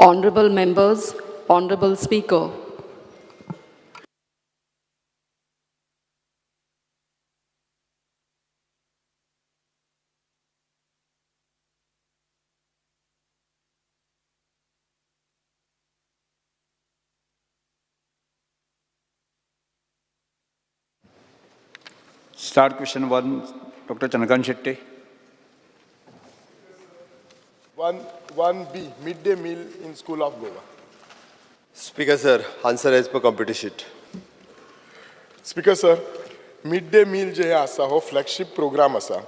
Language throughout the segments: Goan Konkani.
Honorable members, Honorable Speaker. Start question 1, Dr. Chandrakant Shetty. 1, 1B, midday meal in School of Goa. Speaker sir, answer as per computer sheet. Speaker sir, mid day meal जे आसा हो फ्लॅगशीप प्रोग्राम आसा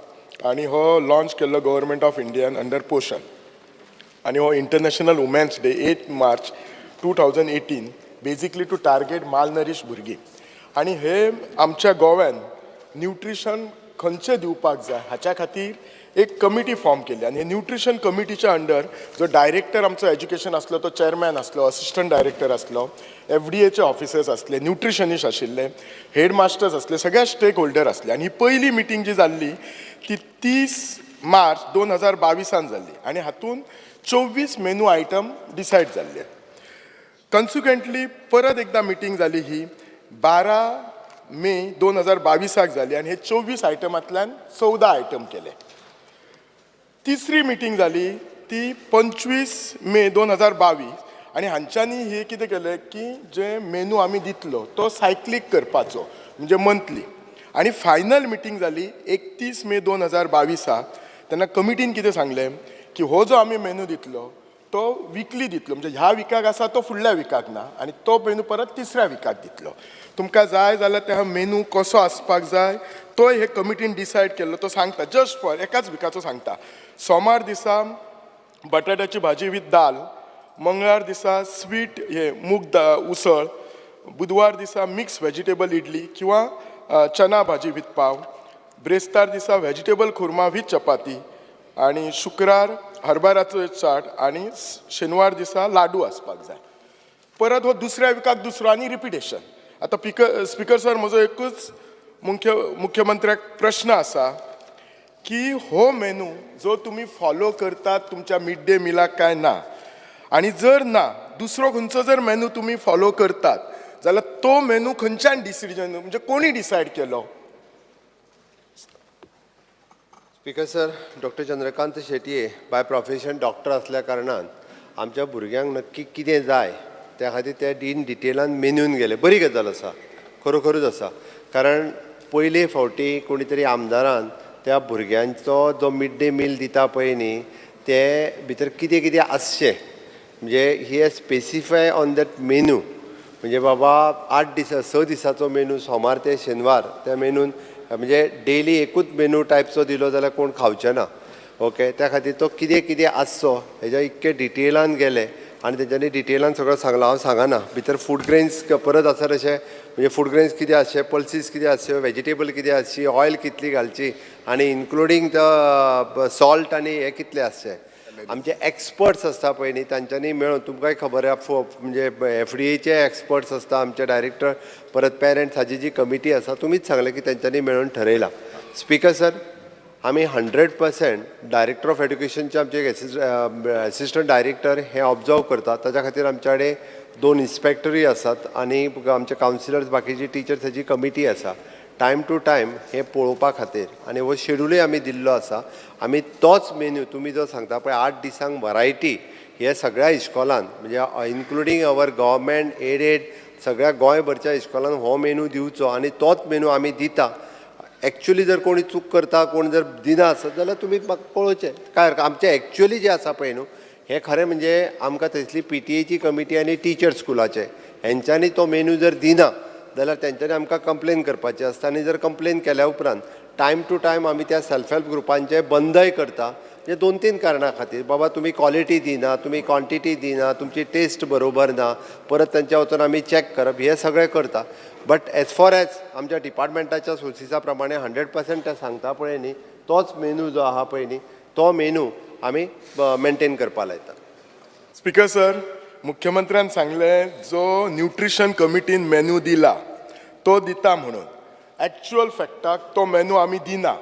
आनी हो लॉन्च केल्लो गव्हर्मेंट ऑफ इंडियान अंडर पोशन आनी हो International Women's Day 8 March 2018, basically to target malnourish भुरगीं. आनी हे आमच्या गोव्यान न्युट्रिशन खंयचें दिवपाक जाय हाच्या खातीर एक कमिटी फॉर्म केली आनी हे न्युट्रिशन कमिटीच्या अंडर जो डायरेक्टर आमचो एज्युकेशन आसलो तो चेअरमॅन आसलो, असिस्टंट डायरेक्टर आसलो, एफडीएचे ऑफिसर्स आसले, न्युट्रिशनिस्ट आशिल्ले, हेड मास्टर्स आसले, सगळे स्टेक होल्डर आसले. आनी ही पयली मिटींग जी जाल्ली ती 30 मार्च 2022 जाल्ली आनी हातूंत 24 मेनू आयटम डिसायड जाल्ले. कन्सिक्वंटली परत एकदां मिटींग जाली, ही 12 मे 2022 जाली आनी हे 24 आयटमांतल्यान 14 आयटम केले. तिसरी मिटींग जाली ती 25 मे 2022 आनी हांच्यांनी हे कितें केलें की जे मेनू आमी दितलो तो सायक्लीक करपाचो, म्हणजे मंथली. आनी फायनल मिटींग जाली 31 मे 2022. तेन्ना कमिटीन कितें सांगलें की हो जो आमी मेनू दितलो तो विकली दितलो, म्हणजे ह्या विकाक आसा तो फुडल्या विकाक ना आनी तो मेनू परत तिसऱ्या विकाक दितलो. तुमकां जाय जाल्यार त्या मेनू कसो आसपाक जाय तो हे कमिटीन डिसायड केल्लो तो सांगता. जस्ट फॉर एकाच विकाचो सांगता. सोमार दिसा बटाट्याची भाजी विथ दाल, मंगळार दिसा स्वीट हे मूग दा उसळ, बुधवार दिसा मिक्स व्हेजिटेबल इडली किंवा चना भाजी विथ पाव, ब्रेस्तार दिसा व्हेजिटेबल खुर्मा विथ चपाती आनी शुक्रार हरभराचो चाट आनी शेनवार दिसा लाडू आसपाक जाय. परत हो दुसऱ्या विकाक दुसरो आनी रिपिटेशन. आतां स्पिकर सर, म्हजो एकूच मुख्यमंत्र्याक प्रश्न आसा की हो मेनू जो तुमी फॉलो करतात तुमच्या मिड डे मिलाक काय ना, आनी जर ना, दुसरो खंयचो जर मेनू तुमी फॉलो करतात जाल्यार तो मेनू खंयच्यान डिसिजन, म्हणजे कोणी डिसायड केलो? Speaker sir, doctor Chandrakant Shetye by profession doctor असल्या कारणान आमच्या भुरग्यांक नक्की कितें जाय त्या खातीर ते इन डिटेलान मेन्यून गेले. बरी गजाल आसा, खरोखरूच आसा, कारण पयले फावटी कोणी तरी आमदारान त्या भुरग्यांचो जो मिड डे मील दिता पळय न्ही, ते भितर कितें कितें आसचें, म्हणजे he has specify on that menu. म्हणजे बाबा 8 दिसा, 6 दिसाचो मेनू, सोमार ते शेनवार, त्या मेनून म्हणजे डेली एकूच मेनू टायपचो दिलो जाल्यार कोण खावचे ना. ओके, त्या खातीर तो कितें कितें आसचो हेज्या इतके डिटेलान गेले आनी तेंच्यांनी डिटेलान सगळं सांगलां. हांव सांगना भितर फूड ग्रेन्स परत आसा तशें, म्हणजे फूड ग्रेन्स कितें आसचे, पल्सीस कितें आसच्यो, वेजिटेबल कितें आसची, ऑयल कितली घालची आनी इन्क्लुडींग the salt आनी हें कितलें आसचें. आमचे एक्सपर्ट्स आसता पळय न्ही, तांच्यांनी मेळून, तुमकांय खबर आहा, म्हणजे एफडीएचे एक्सपर्ट्स आसता, आमचे डायरेक्टर, परत पेरंट्स, हाजी जी कमिटी आसा, तुमीच सांगलें की तेंच्यांनी मेळून ठरयलां. स्पिकर सर, आमी 100% डायरेक्टर ऑफ एड्युकेशनचे आमचे एसिस्टंट डायरेक्टर हे ऑब्जर्व करतात. ताच्या खातीर आमच्या कडेन दोन इन्स्पेक्टरूय आसात आनी आमचे कावन्सिलर्स, बाकीची टिचर्स, हाजी कमिटी आसा टायम टू टायम हें पळोवपा खातीर. आनी हो शेड्युलूय आमी दिल्लो आसा. आमी तोच मेन्यू तुमी जो सांगता पळय, 8 दिसांक वरायटी, हे सगळ्या इस्कॉलान, म्हणजे इन्क्लुडींग our government aided, सगळ्या गोंयभरच्या इस्कॉलान हो मेन्यू दिवचो आनी तोच मेन्यू आमी दिता. एक्चुली जर कोणी चूक करता, कोण जर दिना आसत जाल्यार तुमी म्हाका पळोवचें. काय आमचें एक्चुअली जें आसा पळय न्हू, हें खरें म्हणजे आमकां थंयसली पीटीएची कमिटी आनी टिचर स्कुलाचे हेंच्यांनी तो मेन्यू जर दिना जाल्यार तेंच्यांनी आमकां कंप्लेन करपाची आसता. आनी जर कंप्लेन केल्या उपरांत टायम टू टायम आमी त्या सेल्फ हेल्प ग्रुपांचे बंदय करता. म्हणजे दोन तीन कारणां खातीर, बाबा तुमी क्वॉलिटी दिना, तुमी क्वॉन्टिटी दिना, तुमची टेस्ट बरोबर ना, परत तेंच्या वचून आमी चॅक करप, हें सगळें करता. बट एज फॉर एज आमच्या डिपार्टमेंटाच्या सोर्सिसा प्रमाणे 100% ते सांगता पळय न्ही, तोच मेनू जो आहा पळय न्ही, तो मेनू आमी मेंटेन करपा लायता. स्पिकर सर, मुख्यमंत्र्यान सांगलें जो न्युट्रिशन कमिटीन मेन्यू दिला तो दिता म्हणून. एक्चुअल फॅक्टाक तो मेन्यू आमी दिना.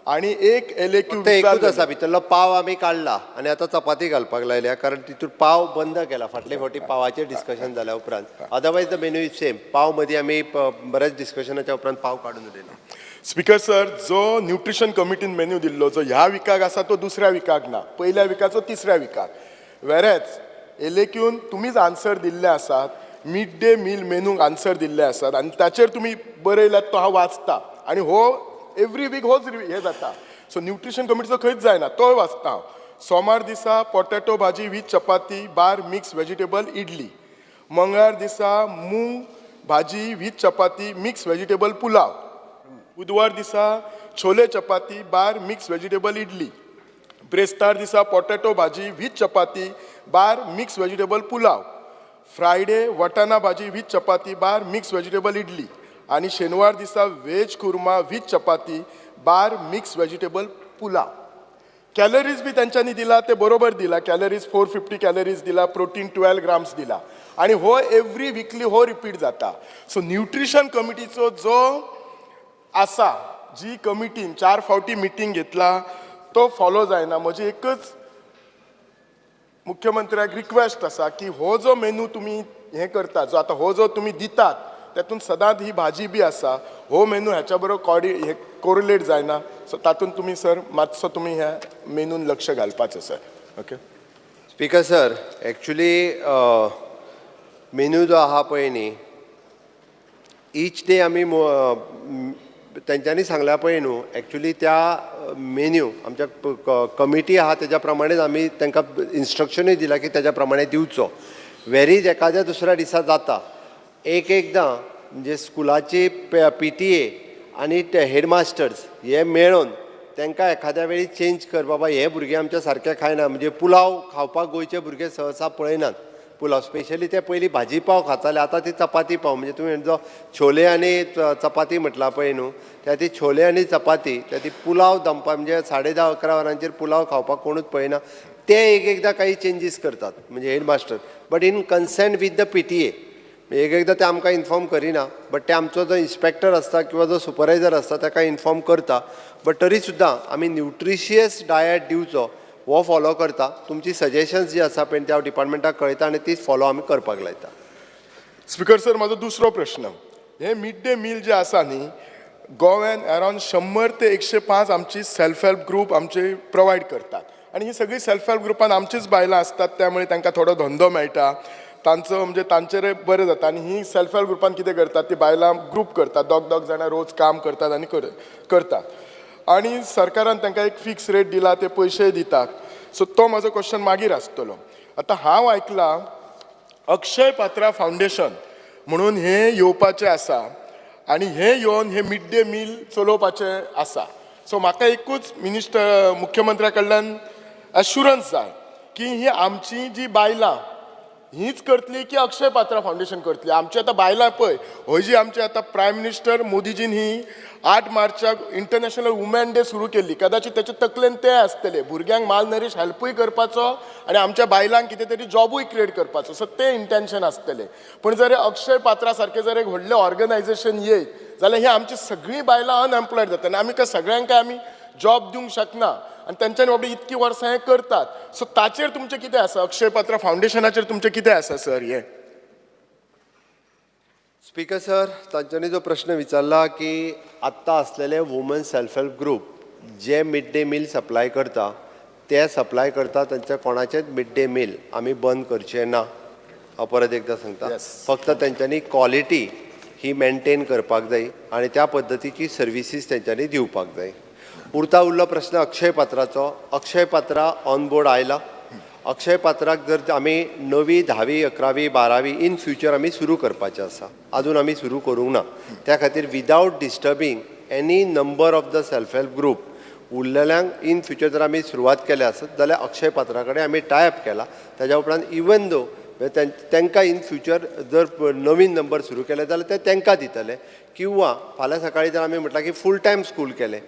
आनी एक एलएक्यू फक्त एकूच आसा, भितरलो पाव आमी काडला आनी आतां चपाती घालपाक लायल्या, कारण तितून पाव बंद केला फाटले फावटी पावाचेर डिस्कशन जाल्या उपरांत. Otherwise the menu is same. पाव मदीं आमी बऱ्याच डिस्कशनाच्या उपरांत पाव काडून उडयला. स्पीकर सर, जो न्युट्रिशन कमिटीन मेन्यू दिल्लो जो ह्या विकाक आसा तो दुसऱ्या विकाक ना, पयल्या विकाचो तिसऱ्या विकाक. वेरेच एलएक्यून तुमीच आन्सर दिल्ले आसात, मिड डे मील मेनूक आन्सर दिल्ले आसात आनी ताचेर तुमी बरयल्यात तो हांव वाचता आनी हो एवरी वीक होच हें जाता. सो न्युट्रिशन कमिटीचो खंयच जायना, तोय वाचता हांव. सोमार दिसा potato bhaji with chapati bar mix vegetable idli, मंगळार दिसा मूंग भाजी with chapati mix vegetable pulao, बुधवार दिसा chole chapati bar mix vegetable idli, ब्रेस्तार दिसा potato bhaji with chapati bar mix vegetable pulao, Friday vatana bhaji with chapati bar mix vegetable idli आनी शेनवार दिसा veg kurma with chapati bar mix vegetable pulao. Calories बी तेंच्यांनी दिला ते बरोबर दिला, कॅलरीज 450 कॅलरीज दिला, प्रोटीन 12 ग्राम्स दिला आनी हो एवरी विकली हो रिपीट जाता. सो न्युट्रिशन कमिटीचो जो आसा, जी कमिटीन चार फावटी मिटींग घेतला तो फॉलो जायना. म्हजी एकच मुख्यमंत्र्याक रिक्वेस्ट आसा की हो जो मेनू तुमी हें करता, जो आतां हो जो तुमी दितात तेतून सदांच ही भाजी बी आसा, हो मेनू ह्याच्या बरोबर कॉर्डि हे कोरिलेट जायना. सो तातूंत तुमी सर मातसो तुमी ह्या मेनून लक्ष घालपाचें sir. Okay. Speaker sir, actually menu जो आहा पळय न्ही, ईच डे आमी तेंच्यांनी सांगल्या पळय न्हू, एक्चुली त्या मेन्यू आमच्या कमिटी आहा तेज्या प्रमाणेच आमी तांकां इन्स्ट्रक्शनूय दिला की तेज्या प्रमाणे दिवचो. वेरीज एखाद्या दुसऱ्या दिसा जाता एक एकदां, म्हणजे स्कुलाची पीटीए आनी ते हेडमास्टर्स हे मेळोन तांकां एखाद्या वेळी चेंज कर, बाबा हे भुरगे आमच्या सारके खायना. म्हणजे पुलाव खावपाक गोंयचे भुरगे सहसा पळयनात. पुलाव स्पेशली ते पयलीं भाजी पाव खाताले, आतां ती चपाती पाव. म्हणजे तुमी जो छोले आनी चपाती म्हटला पळय न्हू, त्या ती छोले आनी चपाती, त्या ती पुलाव दनपार म्हणजे 10:30-11 वरांचेर पुलाव खावपाक कोणूच पळयना. ते एक एकदां काही चेंजीस करतात म्हणजे headmaster, but in consent with the PTA. एक एकदां ते आमकां इन्फॉर्म करिना, बट ते आमचो जो इन्स्पेक्टर आसता किंवा जो सुपरवायजर आसता ताका इन्फॉर्म करता. बट तरी सुद्दां आमी न्युट्रिशियस डायट दिवचो हो फॉलो करता. तुमची सजेशन्स जी आसा पळय त्या डिपार्टमेंटाक कळयता आनी तीच फॉलो आमी करपाक लायता. स्पीकर सर, म्हाजो दुसरो प्रश्न, हे मिड डे मील जे आसा न्ही, गोव्यान अरावंड 100 ते 105 आमची सेल्फ हेल्प ग्रूप आमचे प्रोवायड करतात आनी ही सगळी सेल्फ हेल्प ग्रुपान आमचीच बायलां आसतात, त्यामुळे तांकां थोडो धंदो मेळटा तांचो, म्हणजे तांचेर बरें जाता. आनी ही सेल्फ हेल्प ग्रुपान कितें करतात, ती बायलां ग्रूप करतात, दोग दोग जाणां रोज काम करतात आनी करतात आनी सरकारान तांकां एक फिक्स रेट दिला, ते पयशेय दितात. सो तो म्हाजो क्वेश्चन मागीर आसतलो. आतां हांव आयकलां अक्षय पात्रा फावंडेशन म्हणून हें येवपाचें आसा आनी हें येवन हें मिड डे मील चलोवपाचें आसा. सो म्हाका एकूच मिनिस्टर मुख्यमंत्र्या कडल्यान एश्युरन्स जाय की ही आमची जी बायलां हीच करतली की अक्षय पात्रा फावंडेशन करतली. आमची आतां बायलां पळय, हय जी आमची आतां प्रायम मिनिस्टर मोदीजीन ही 8 मार्चाक इंटरनॅशनल वुमेन डे सुरू केल्ली, कदाचित तेच्या तकलेन तें आसतलें, भुरग्यांक मालनरीश हेल्पूय करपाचो आनी आमच्या बायलांक कितें तरी जॉबूय क्रिएट करपाचो. सो तें इंटेन्शन आसतलें. पूण जर अक्षय पात्रा सारकें जर एक व्हडलें ऑर्गनायजेशन येयत जाल्यार ही आमची सगळीं बायलां अनएम्प्लॉयड जाता आनी आमी काय सगळ्यांक काय आमी जॉब दिवंक शकना आनी तेंच्यांनी बाबडी इतकी वर्सां हें करतात. सो ताचेर तुमचें कितें आसा, अक्षय पात्रा फावंडेशनाचेर तुमचें कितें आसा सर हें? स्पीकर सर, तांच्यांनी जो प्रश्न विचारला की आत्तां आसलेले वुमन सेल्फ हेल्प ग्रूप जे मिड डे मील सप्लाय करता ते सप्लाय करता, तांच्या कोणाचेच मिड डे मील आमी बंद करचे ना, हांव परत एकदां सांगता. फक्त तेंच्यांनी क्वॉलिटी ही मेनटेन करपाक जाय आनी त्या पद्दतीची सर्विसीस तेंच्यांनी दिवपाक जाय. उरता उरलो प्रश्न अक्षय पात्राचो. अक्षय पात्रा ऑन बोर्ड आयला. अक्षय पात्राक जर आमी 9वी 10वी 11वी 12वी इन फ्युचर आमी सुरू करपाचें आसा, आजून आमी सुरू करूंक ना. त्या खातीर without disturbing any number of the self help group उरलेल्यांक in future जर आमी सुरवात केल्या आसत जाल्यार अक्षय पात्रा कडेन आमी टाय अप केला. ताज्या उपरांत इवन दो तांकां इन फ्युचर जर नवीन नंबर सुरू केले जाल्यार ते तांकां दितले, किंवा फाल्यां सकाळीं जर आमी म्हटलां की फूल टायम स्कूल केलें,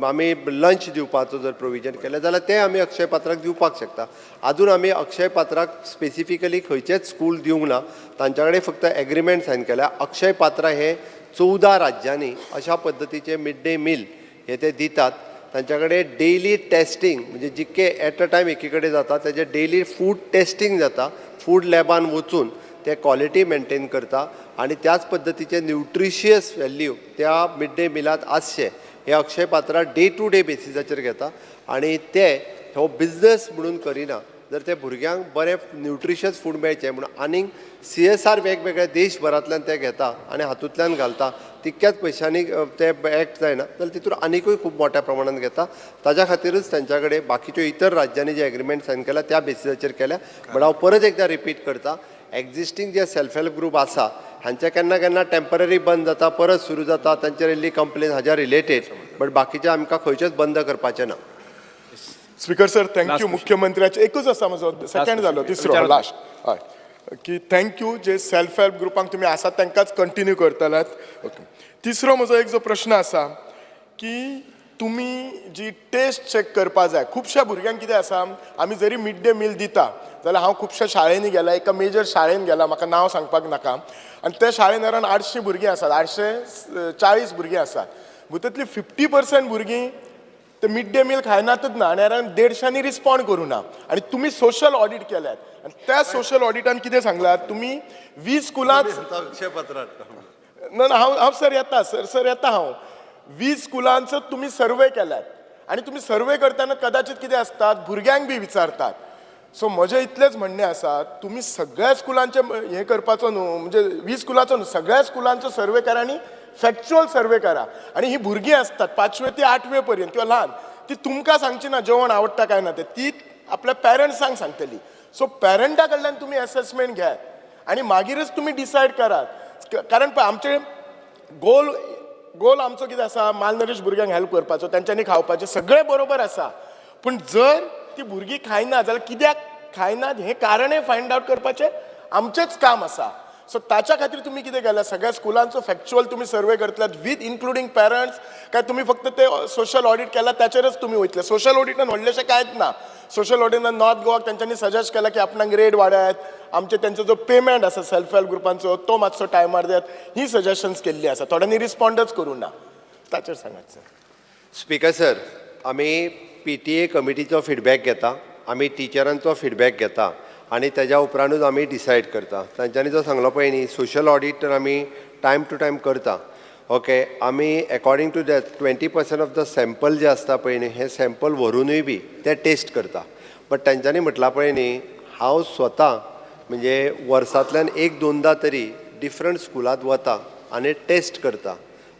आमी लंच दिवपाचो जर प्रोविजन केलें जाल्यार तें आमी अक्षय पात्राक दिवपाक शकता. आजून आमी अक्षय पात्राक स्पेसिफिकली खंयचेच स्कूल दिवंक ना, तांच्या कडेन फक्त एग्रीमेंट सायन केल्या. अक्षय पात्रा हे 14 राज्यांनी अशा पद्दतीचे मिड डे मील हे ते दितात. तांच्या कडेन डेली टेस्टींग, म्हणजे जितके एट अ टायम एकी कडेन जाता तेजे डेली फूड टेस्टींग जाता. फूड लॅबान वचून ते क्वॉलिटी मेंटेन करता आनी त्याच पद्दतीचे न्युट्रिशियस व्हॅल्यू त्या मिड डे मिलांत आसचें हे अक्षय पात्रा डे टू डे बेसिसाचेर घेता आनी ते हो बिजनस म्हणून करिना. जर ते भुरग्यांक बरें न्युट्रिशियस फूड मेळचें म्हणून आनीक सीएसआर वेगवेगळ्या देशभरांतल्यान ते घेता आनी हातूंतल्यान घालता. तितक्याच पयशांनी ते एक्ट जायना जाल्यार तितून आनिकूय खूब मोठ्या प्रमाणान घेता. ताज्या खातीरच तांच्या कडेन बाकीच्यो इतर राज्यांनी जे एग्रीमेंट सायन केल्या त्या बेसिसाचेर केल्या. बट हांव परत एकदां रिपीट करता, एग्जिस्टींग जे सेल्फ हेल्प ग्रूप आसा हांचे केन्ना केन्ना टेंपररी बंद जाता, परत सुरू जाता, तांचेर इल्ली कंप्लेन हाज्या रिलेटेड, बट बाकीचे आमकां खंयचेच बंद करपाचें ना. Speaker sir, thank you. Question. मुख्यमंत्र्याचे एकूच आसा म्हजो, सेकंड जालो, तिसरो विचारा. लास्ट. हय, की thank you जे सेल्फ हेल्प ग्रुपांक तुमी आसात तांकांच कंटिन्यू करतलात. ओके, तिसरो म्हजो एक जो प्रश्न आसा की तुमी जी टेस्ट चॅक करपा जाय. खुबश्या भुरग्यांक कितें आसा, आमी जरी मिड डे मील दिता जाल्यार हांव खुबश्या शाळेंनी गेला, एका मेजर शाळेन गेला, म्हाका नांव सांगपाक नाका, आनी त्या शाळेन अरावंड 800 भुरगीं आसात, 840 भुरगीं आसात. भितरतलीं 50% भुरगीं ते मिड डे मील खायनातच ना आनी अरावंड 150 रिस्पॉन्ड करूं ना. आनी तुमी सोशल ऑडीट केल्यात आनी त्या सोशल ऑडिटान कितें सांगलां, तुमी 20 स्कुलांत अक्षय पात्रा. ना ना, हांव हांव सर येता, सर सर येता हांव. 20 स्कुलांचो तुमी सर्वे केल्यात आनी तुमी सर्वे करतना कदाचित कितें आसतात, भुरग्यांक बी विचारतात. सो म्हजें इतलेंच म्हणणें आसा, तुमी सगळ्या स्कुलांचें हें करपाचो न्हू, म्हणजे 20 स्कुलाचो न्हू, सगळ्या स्कुलांचो सर्वे करा आनी फॅक्च्युअल सर्वे करा. आनी ही भुरगीं आसतात पांचवे ते आठवे पर्यंत किंवा ल्हान, ती तुमकां सांगची ना जेवण आवडटा काय ना तें, ती आपल्या पॅरंट्सांक सांगतली. सो पॅरंटा कडल्यान तुमी एसेसमेंट घेयात आनी मागीरच तुमी डिसायड करात. कारण पळय आमचे गोल गोल आमचो कितें आसा, मालनरीश भुरग्यांक हेल्प करपाचो, तांच्यांनी खावपाचें सगळें बरोबर आसा, पूण जर ती भुरगीं खायना जाल्यार कित्याक खायनात हें कारणय फायंड आवट करपाचें आमचेंच काम आसा. सो ताच्या खातीर तुमी कितें केलां, सगळ्या स्कुलांचो फॅक्च्युअल तुमी सर्वे करतल्यात विथ इन्क्लुडींग पॅरंट्स, काय तुमी फक्त ते सोशल ऑडीट केला ताचेरच तुमी वयतले? सोशल ऑडिटान व्हडलेशें कांयच ना. सोशल ऑडिटान नॉर्थ गोवाक तांच्यांनी सजेस्ट केलां की आपणाक रेट वाडयात, आमचे तेंचो जो पेमेंट आसा सेल्फ हेल्प ग्रुपांचो तो मातसो टायमार दियात, ही सजेशन्स केल्ली आसा. थोड्यांनी रिस्पॉन्डच करूं ना. ताचेर सांगात सर. स्पीकर सर, आमी पीटीए कमिटीचो फिडबॅक घेता, आमी टिचरांचो फिडबॅक घेता आनी तेज्या उपरांतूच आमी डिसायड करता. तांच्यांनी जो सांगलो पळय न्ही, सोशल ऑडीट तर आमी टायम टू टायम करता. ओके, आमी according to that 20% of the sample जे आसता पळय न्ही, हें सॅम्पल व्हरूनूय बी ते टेस्ट करता. बट तांच्यांनी म्हटलां पळय न्ही, हांव स्वता म्हणजे वर्सांतल्यान एक दोनदां तरी डिफरंट स्कुलांत वता आनी टेस्ट करता.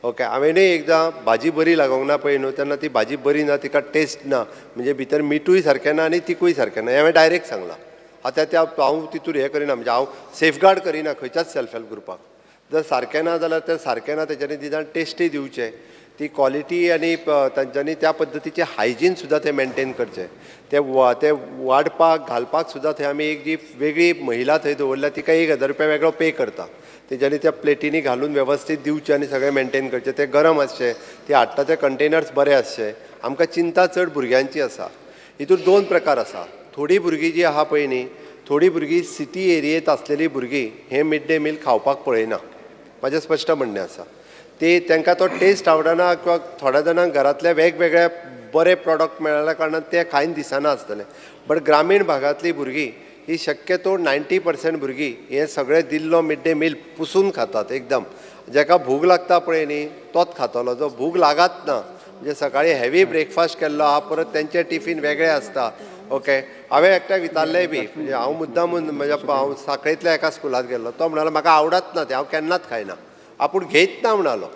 ओके, हांवेनूय एकदां भाजी बरी लागोंक ना पळय न्हू, तेन्ना ती भाजी बरी ना, तिका टेस्ट ना, म्हणजे भितर मिठूय सारकें ना आनी तिकूय सारकें ना, हें हांवें डायरेक्ट सांगलां. आतां त्या हांव तितूर हें करिना, म्हणजे हांव सेफगार्ड करिना खंयच्याच सेल्फ हेल्प ग्रुपाक. जर सारकें ना जाल्यार तें सारकें ना, तेच्यांनी निदान टेस्टय दिवचें, ती क्वॉलिटी आनी तांच्यांनी त्या पद्दतीचें हायजीन सुद्दां तें मेनटेन करचें. ते वाडपाक घालपाक सुद्दां थंय आमी एक जी वेगळी महिला थंय दवरल्या, तिका 1000 रुपया वेगळो पे करता. तेज्यांनी त्या प्लेटींनी घालून वेवस्थीत दिवचें आनी सगळें मेनटेन करचें. तें गरम आसचें, ती हाडटा ते कंटेनर्स बरे आसचे. आमकां चिंता चड भुरग्यांची आसा. हितून दोन प्रकार आसा. थोडीं भुरगीं जीं आहा पळय न्ही, थोडीं भुरगीं सिटी एरियेंत आसलेलीं भुरगीं हें मिड डे मील खावपाक पळयना. म्हाजें स्पश्ट म्हणणें आसा, ती तांकां तो टेस्ट आवडना किंवा थोड्या जाणांक घरांतले वेगवेगळे बरे प्रोडक्ट मेळ्ळ्या कारणान ते खायन दिसना आसतलें. बट ग्रामीण भागांतलीं भुरगीं ही शक्यतो 90% भुरगीं हें सगळें दिल्लो मिड डे मील पुसून खातात एकदम. जाका भूक लागता पळय न्ही तोच खातलो, जो भूक लागात ना म्हणजे सकाळी हेवी ब्रेकफास्ट केल्लो आहा, परत तेंचे टिफीन वेगळे आसता. ओके, हांवें एकट्याक विचारलें बी, म्हणजे हांव मुद्दामून म्हज्या हांव साखळेंतल्या एका स्कुलांत गेल्लो, तो म्हणालो म्हाका आवडत ना तें, हांव केन्नाच खायना, आपूण घेयत ना म्हणालो,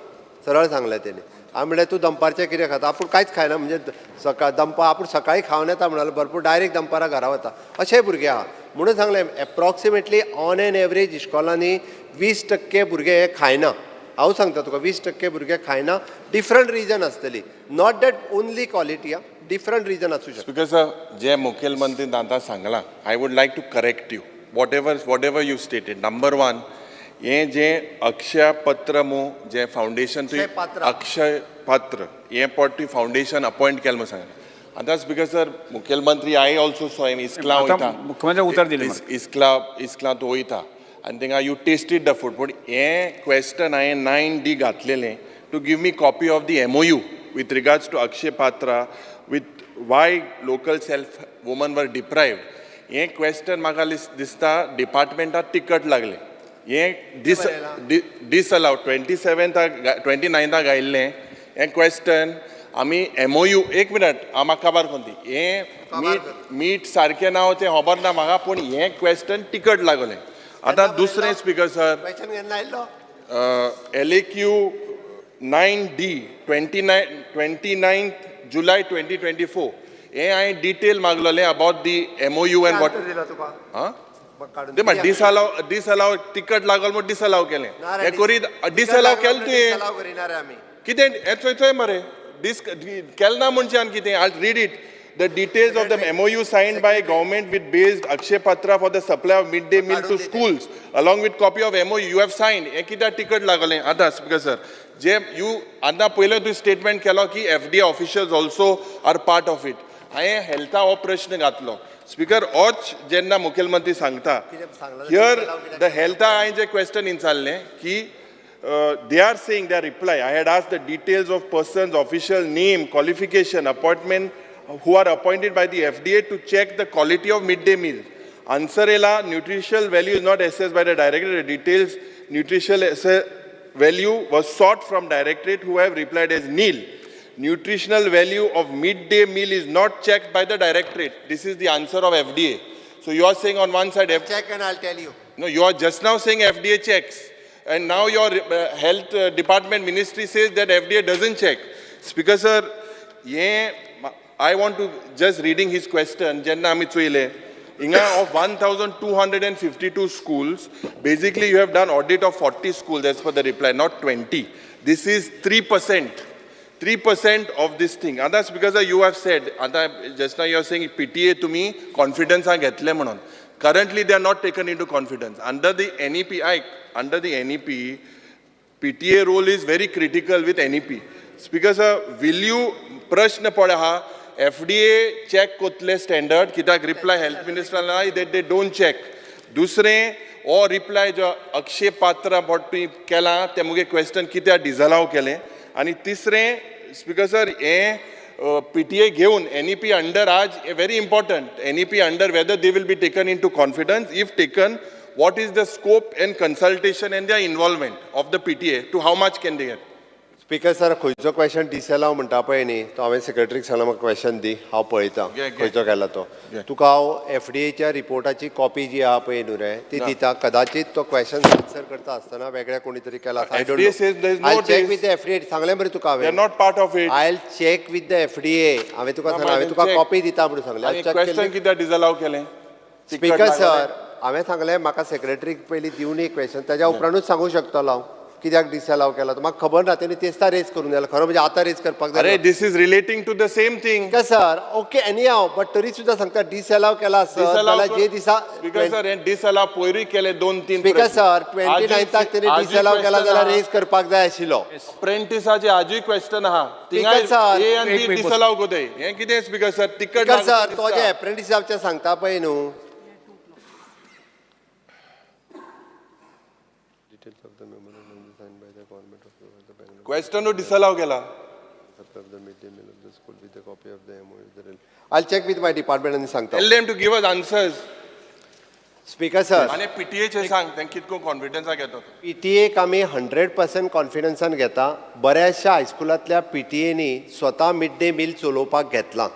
सरळ सांगलें तेणी. हांवें म्हणलें तूं दनपारचें कितें खाता? आपूण कांयच खायना, म्हणजे सकाळ दनपार आपूण सकाळी खावन येता म्हणालो, भरपूर डायरेक्ट दनपारां घरा वता. अशेय भुरगे आहा. म्हणून सांगलें एप्रॉक्सिमेटली ऑन एन एवरेज इश्कोलांनी 20% भुरगे हे खायना. हांव सांगता तुका, 20% भुरगे खायना. डिफरंट रिजन आसतली, not that only quality, आं, डिफरंट रिजन आसूं शकता. स्पीकर सर, जे मुखेलमंत्री आतां सांगलां, I would like to correct you whatever you stated. Number one, हें जें अक्षय पत्र मू जें फावंडेशन अक्षय पात्र. अक्षय पात्र हें पट तुवें फावंडेशन अपॉयंट केलें म्हूण सांगलां. आतां स्पीकर सर, मुखेलमंत्री I also saw him इस्कला आतां वयता. मुख्यमंत्र्याक उतर दिलें. इस्कला तूं वयता आनी थिंगा you tasted the food. पूण हें क्वेश्चन हांवें 9D घातलेलें to give me copy of the MOU. with regards to Akshaya Patra with why local self women were deprived, हें क्वेश्चन म्हाका दिसता डिपार्टमेंटाक तिकट लागलें. हें डिसअलाव 27थाक 29थाक आयिल्लें हें क्वेश्चन. आमी एमओयू, एक मिनट, हांव म्हाका काबार कोन्न दी. हें मीट मीट सारकें ना तें खबर ना म्हाका, पूण हें क्वेश्चन तिकट लागलें. आतां दुसरें, स्पीकर सर, क्वेश्चन केन्ना आयिल्लो? LAQ 9D 29 July 2024. हे हांवें detail मागलोलें about the MOU and what. Answer दिला तुका? आं. म्हाका काडून ते डिसअलाव, डिसअलाव तिकट लागल म्हूण डिसअलाव केलें. ना रे, हें करीत डिसअलाव केलें तुवें. डिसअलाव करिना रे आमी. कितें हें चोय, चोय मरे, डिस केलें ना म्हणचे आनी कितें? I read it. The details of the MOU signed by government with based Akshaya Patra for the supply of mid day meal to schools along with copy of MOU you have signed. हें कित्याक तिकट लागलें? आतां स्पीकर सर, जे you आतां पयलें तुवें स्टेटमेंट केलो की FDA officials also are part of it, हांवें हेल्था हो प्रश्न घातलो. स्पीकर, होच जेन्ना मुखेलमंत्री सांगता कितें सांगलां? Here the हेल्था हांवें जे क्वेश्चन विचारलें की they are saying their reply, I had asked the details of persons, official name, qualification, appointment, who are appointed by the FDA to check the quality of midday meal. Answer येला, nutritional value is not assessed by the directorate. The details nutritional value was sought from directorate, who have replied as nil. Nutritional value of midday meal is not checked by the directorate. This is the answer of FDA. So you are saying on one side F- Check and I tell you. No, you are just now saying FDA checks, and now your health department ministry says that FDA doesn't check. Speaker sir, ये I want to just reading his question, जेन्ना आमी चोयले हिंगा of 1252 schools, basically you have done audit of 40 schools as per the reply, not 20. This is 3%. 3% of this thing. आतां because you have said, आतां just now you are saying PTA तुमी कॉन्फिडन्सान घेतले म्हणून. Currently they are not taken into confidence. Under the NEP, आयक, under the NEP, PTA role is very critical with NEP. Speaker sir, will you, प्रश्न पड आहा, FDA check कोतले स्टँडर्ड कित्याक रिप्लाय हेल्थ मिनिस्टरान that they don't check. दुसरें, हो रिप्लाय जो अक्षय पात्र बोट तुवें केलां तें मुगे क्वेश्चन कित्याक डिसअलाव केलें? आनी तिसरें, स्पीकर सर, हें पीटीए घेवन एनईपी अंडर आज very important, NEP under whether they will be taken into confidence, if taken, what is the scope and consultation and their involvement of the PTA, to how much can they get? Speaker sir, खंयचो क्वेश्चन डिसअलाव म्हणटा पळय न्ही, तो हांवें सेक्रेटरीक सांगला, म्हाका क्वेश्चन दी, हांव पळयता. घे, घे. खंयचो केला तो. तुका हांव एफडीएच्या रिपोर्टाची कॉपी जी आहा पळय न्हू रे, ती दिता. कदाचित तो क्वेश्चन आन्सर करता आसतना वेगळ्या कोणी तरी केला. FDA says there is no I check this. With FDA. सांगलें मरे तुका They are हांवें. Not part of it. I check with the FDA. हांवें तुका सांगलें, हांवें तुका कॉपी दिता म्हणून सांगलें. आनी क्वेश्चन कित्याक डिसअलाव केलें? स्पीकर सर, हांवें सांगलें, म्हाका सेक्रेटरीक पयलीं दिवनी क्वेश्चन, ताज्या उपरांतूच सांगूंक शकतलो हांव कित्याक डिसअलाव केला तो. म्हाका खबर ना तेणी तेस्ता रेज करून जाल्यार. खरो म्हणजे आतां रेज करपाक अरे, जाय. This is relating to the same thing. Sir, okay, anyhow, but तरी सुद्दां सांगता, डिसअलाव केला आसत जाल्यार जे दिसा स्पीकर सर, हे डिसअलाव पयरूय केले दोन तीन. स्पीकर सर, 29थाक तेणी डिसअलाव केला जाल्यार रेज करपाक जाय आशिल्लो. अप्रेंटिसाचे आजूय क्वेश्चन आहा थिंगा. Speaker sir, ए आनी एक बी मिनिट. डिसअलाव कोताय. हें कितें स्पीकर सर, तिकट? स्पीकर सर, तो जे एप्रेंटिसाचें सांगता पळय न्हू. क्वेश्चन डिसअलाव केला. I'll check with my department आनी सांगता. Tell them to give us answers. Speaker sir, आनी पीटीएचे सांग तें कितको कॉन्फिडन्सा घेता तो. पीटीएक आमी 100% कॉन्फिडन्सान घेता. बऱ्याचशा हायस्कुलांतल्या पीटीएनी स्वता मिड डे मील चलोवपाक घेतलां.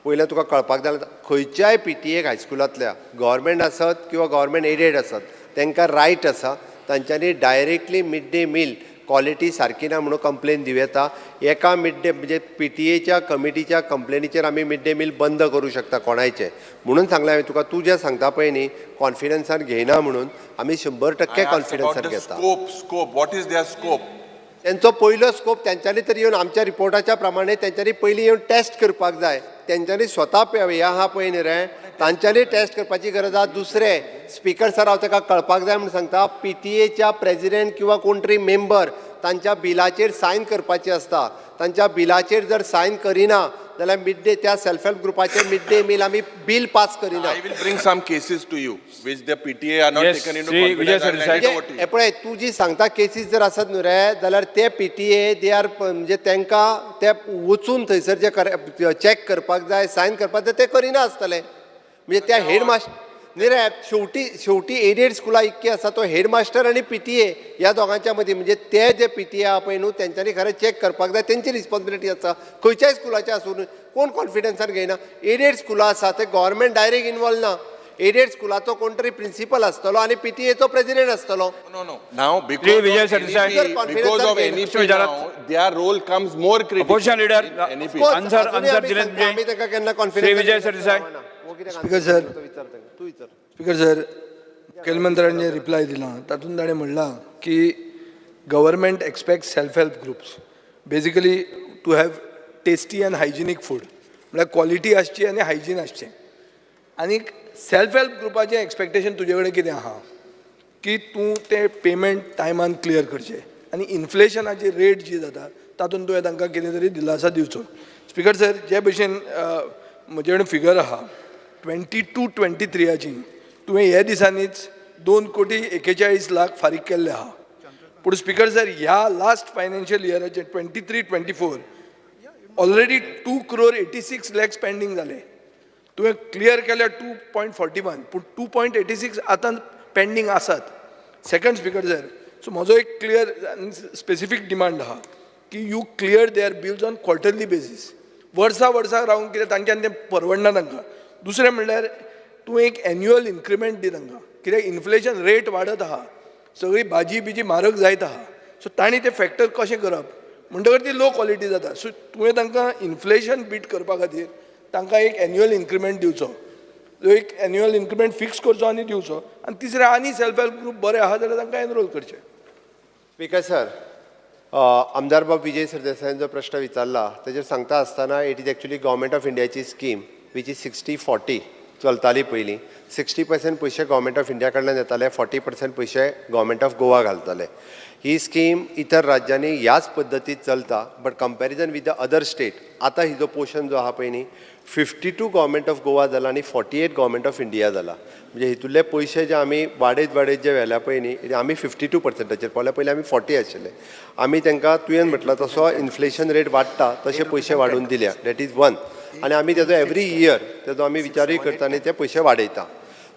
पयलें तुका कळपाक जाय, खंयच्याय पीटीएक हायस्कुलांतल्या, गव्हर्मेंट आसत किंवा गव्हर्मेंट एडेड आसत, तांकां रायट आसा, तांच्यांनी directly mid day meal quality सारकी ना म्हणून कंप्लेन दिवं येता. एका मिड डे म्हणजे पीटीएच्या कमिटीच्या कंप्लेनीचेर आमी मिड डे मील बंद करूं शकता कोणायचें. म्हणून सांगलें हांवें तुका, तूं जें सांगता पळय न्ही कॉन्फिडन्सान घेयना म्हणून, आमी 100% कॉन्फिडन्सान घेता. Scope, scope, what is their scope? त्यांचो पयलो स्कोप, तेंच्यांनी तरी येवन आमच्या रिपोर्टाच्या प्रमाणे तेंच्यांनी पयलीं येवन टेस्ट करपाक जाय. तेंच्यांनी स्वता हें आहा पळय न्ही रे, तांच्यांनी टेस्ट करपाची गरज आहा. दुसरें, स्पीकर सर, हांव ताका कळपाक जाय म्हणून सांगता, पीटीएच्या प्रेजिडेंट किंवा कोण तरी मेंबर तांच्या बिलाचेर सायन करपाची आसता. तांच्या बिलाचेर जर सायन करिना जाल्यार मिड डे त्या सेल्फ हेल्प ग्रुपाचे मिड डे मील आमी बिल पास करिना. I will bring some cases to you, which the PTA are not Yes, taken into Shri Vijay confidence. I'll Sardesai. hand it over to म्हणजे you. पळय, तूं जी सांगता केसीस जर आसत न्हू रे, जाल्यार ते पीटीए they are, म्हणजे तांकां ते वचून थंयसर जे चॅक करपाक जाय, सायन करपाक जाय, ते करिना आसतले. म्हणजे त्या हेड मास्टर न्ही रे, शेवटी शेवटी एडेड स्कुलां इतकी आसा, तो हेड मास्टर आनी पीटीए ह्या दोगांच्या मदीं, म्हणजे ते जे पीटीए आहा पळय न्हू, तेंच्यांनी खरें चॅक करपाक जाय, तेंची रिस्पॉन्सिबिलिटी आसा. खंयच्याय स्कुलाचें आसूं न्हू, कोण कॉन्फिडन्सान घेयना. एडेड स्कुलां आसा ते गव्हर्मेंट डायरेक्ट इनवॉल्व ना. एडेड स्कुलाचो कोण तरी प्रिन्सिपल आसतलो आनी पीटीएचो प्रेसिडेंट आसतलो. No. Now, because Vijay of Sardesai. NEP, because of NEP Mr. Vijayarat. now, their role comes more critical. Opposition leader, in NEP. Of course, Answer- अजूनय answer आमी दिले सांगता, तुमचे. आमी तांकां केन्ना श्री विजय सरदेसाय. Speaker sir. विचार तांकां, तूं विचार. स्पीकर सर, मुखेलमंत्र्यान जे रिप्लाय दिला तातूंत ताणें म्हणलां की government expect self help groups basically to have tasty and hygienic food, म्हळ्यार क्वॉलिटी आसची आनी हायजीन आसचें. आनीक सेल्फ हेल्प ग्रुपाचें एक्सपेक्टेशन तुजे कडेन कितें आहा की तूं तें पेमेंट टायमान क्लियर करचें आनी इन्फ्लेशनाची रेट जी जाता तातूंत तुवें तांकां कितें तरी दिलासा दिवचो. स्पीकर सर, जे भशेन म्हजे कडेन फिगर आहा, 22-23आची तुवें हे दिसांनीच 2 कोटी 41 लाख फारीक केल्ले आहा. पूण स्पीकर सर, ह्या last financial इयराचे 23-24 already 2 crore 86 lakhs pending जाले. तुवें क्लियर केल्या 2.41, पूण 2.86 आतां पेंडींग आसात. सेकंड स्पीकर सर, सो म्हजो एक क्लियर आनी स्पेसिफीक डिमांड आहा की you clear their bills on quarterly basis. वर्सा वर्सा रावन कितें तांच्यान तें परवडना तांकां. दुसरें म्हणल्यार तूं एक एन्युअल इन्क्रिमेंट दी तांकां, कित्याक इन्फ्लेशन रेट वाडत आहा, सगळी भाजी बिजी म्हारग जायत आहा. सो तांणी तें फॅक्टर कशें करप म्हणटकर ती लो क्वॉलिटी जाता. सो तुवें तांकां इन्फ्लेशन बीट करपा खातीर तांकां एक एन्युअल इन्क्रिमेंट दिवचो, एक एन्युअल इन्क्रिमेंट फिक्स करचो आनी दिवचो. आनी तिसरें, आनी सेल्फ हेल्प ग्रूप बरे आहा जाल्यार तांकां एनरोल करचे. स्पीकर सर, आमदार बाब विजय सरदेसायान जो प्रश्न विचारला तेजेर सांगता आसतना, it is actually Government of इंडियाची स्कीम which is 60-40 चलताली पयलीं. 60% पयशे गव्हर्मेंट ऑफ इंडिया कडल्यान येताले, 40% पयशे गव्हर्मेंट ऑफ गोवा घालताले. ही स्कीम इतर राज्यांनी ह्याच पद्दतीत चलता, but comparison with the other state आतां हिजो पोर्शन जो आहा पळय न्ही, 52 गव्हर्मेंट ऑफ गोवा जाला आनी 48 गव्हर्मेंट ऑफ इंडिया जाला. म्हणजे हितूंतले पयशे जे आमी वाडयत वाडयत जे व्हेल्या पळय न्ही, आमी 52 पर्संटाचेर पावल्या. पयलीं आमी 40 आशिल्ले. आमी तांकां तुवें म्हटलां तसो इन्फ्लेशन रेट वाडटा तशे पयशे वाडोवन दिल्या. That is one. आनी आमी तेजो एवरी इयर तेजो आमी विचारूय करता आनी ते पयशे वाडयता.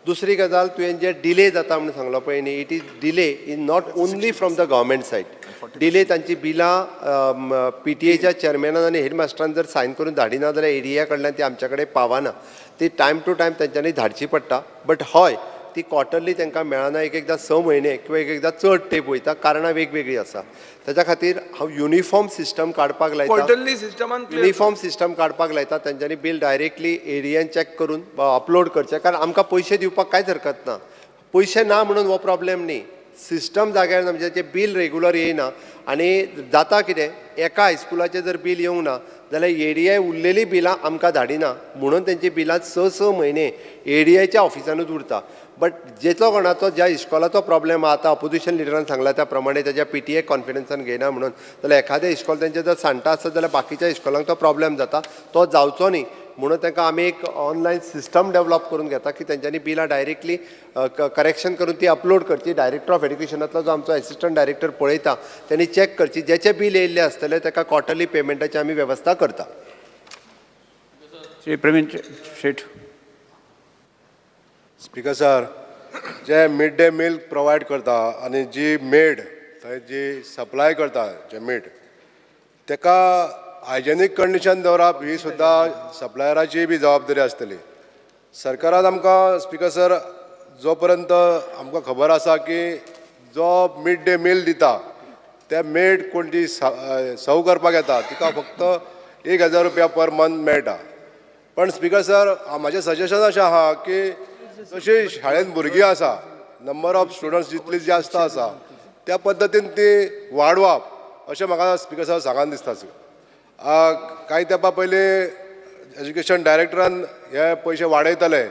दुसरी गजाल, तुवें जे डिले जाता म्हणून सांगलो पळय न्ही, it is delay is not only from the government side. Delay तांची बिलां पीटीएच्या चेअरमॅनान आनी हेडमास्टरान जर सायन करून धाडिना जाल्यार एडीए कडल्यान ती आमच्या कडेन पावना. ती टायम टू टायम तेंच्यांनी धाडची पडटा. बट हय, ती क्वॉर्टरली तांकां मेळना. एक एकदां 6 म्हयने किंवा एक एकदां चड तेंप वयता. कारणां वेगवेगळीं आसा. ताच्या खातीर हांव युनिफॉर्म सिस्टम काडपाक लायता. क्वॉर्टरली सिस्टमान. युनिफॉर्म सिस्टम काडपाक लायता. तेंच्यांनी बील डायरेक्टली एडीएन चॅक करून अपलोड करचें, कारण आमकां पयशे दिवपाक कांयच हरकत ना. पयशे ना म्हणून हो प्रॉब्लेम न्ही. सिस्टम जाग्यार ना, म्हणजे तें बील रेगुलर येयना. आनी जाता कितें, एका हायस्कुलाचें जर बील येवंक ना जाल्यार एडीआय उरलेलीं बिलां आमकां धाडिना, म्हणून तेंची बिलां 6-6 म्हयने एडीआयच्या ऑफिसानूच उरता. बट जेचो कोणाचो ज्या इस्कॉलाचो प्रॉब्लेम आहा, आतां अपोजिशन लिडरान सांगला त्या प्रमाणे तेज्या पीटीए कॉन्फिडन्सान घेयना म्हणून, जाल्यार एखादें इस्कॉल तेंचें जर सांडटा आसत जाल्यार बाकीच्या इस्कॉलांक तो प्रॉब्लेम जाता. तो जावचो न्ही म्हणून तांकां आमी एक ऑनलायन सिस्टम डेवलप करून घेता की तेंच्यांनी बिलां डायरेक्टली करेक्शन करून ती अपलोड करची. डायरेक्टर ऑफ एड्युकेशनांतलो जो आमचो एसिस्टंट डायरेक्टर पळयता, तेणी चॅक करची. जेचें बील येयल्लें आसतलें ताका क्वॉर्टरली पेमेंटाची आमी वेवस्था करता. श्री प्रवीण शेठ. स्पीकर सर, जे मिड डे मील प्रोवायड करता आनी जी मेड थंय जी सप्लाय करता जे मीठ, तेका हायजेनीक कंडिशन दवरप ही सुद्दां सप्लायराची बी जबाबदारी आसतली. सरकारान आमकां, स्पीकर सर, जो पर्यंत आमकां खबर आसा की जो मिड डे मील दिता ते मेड कोण जी सर्व करपाक येता तिका फक्त 1000 रुपया पर मंथ मेळटा. पण स्पीकर सर, म्हाजें सजेशन अशें आहा की जशी शाळेंत भुरगीं आसा, नंबर ऑफ स्टुडंट्स जितली जास्त आसा त्या पद्दतीन ती वाडोवप अशें म्हाका स्पीकर सर सांगन दिसता. कांय तेंपा पयलीं एज्युकेशन डायरेक्टरान हे पयशे वाडयतले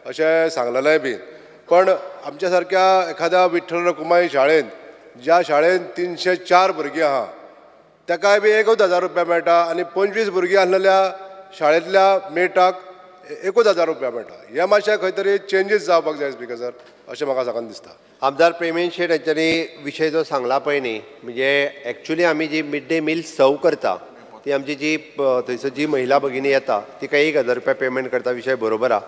अशें सांगलेलें बी, पण आमच्या सारक्या एखाद्या विठ्ठल रखुमाई शाळेंत ज्या शाळेन 304 भुरगीं आहा तेकाय बी 1,000 रुपया मेळटा आनी 25 भुरगीं आसलेल्या शाळेंतल्या मेटाक 1,000 रुपया मेळटा. हे मातशें खंय तरी चेंजीस जावपाक जाय स्पीकर सर, अशें म्हाका सांगन दिसता. आमदार प्रेमेंद शेट हांच्यांनी विशय जो सांगला पळय न्ही, म्हणजे एक्चुली आमी जी मिड डे मील सर्व करता ती आमची जी थंयसर जी महिला भगिनी येता तिका 1,000 रुपया पेमेंट करता, विशय बरोबर आहा.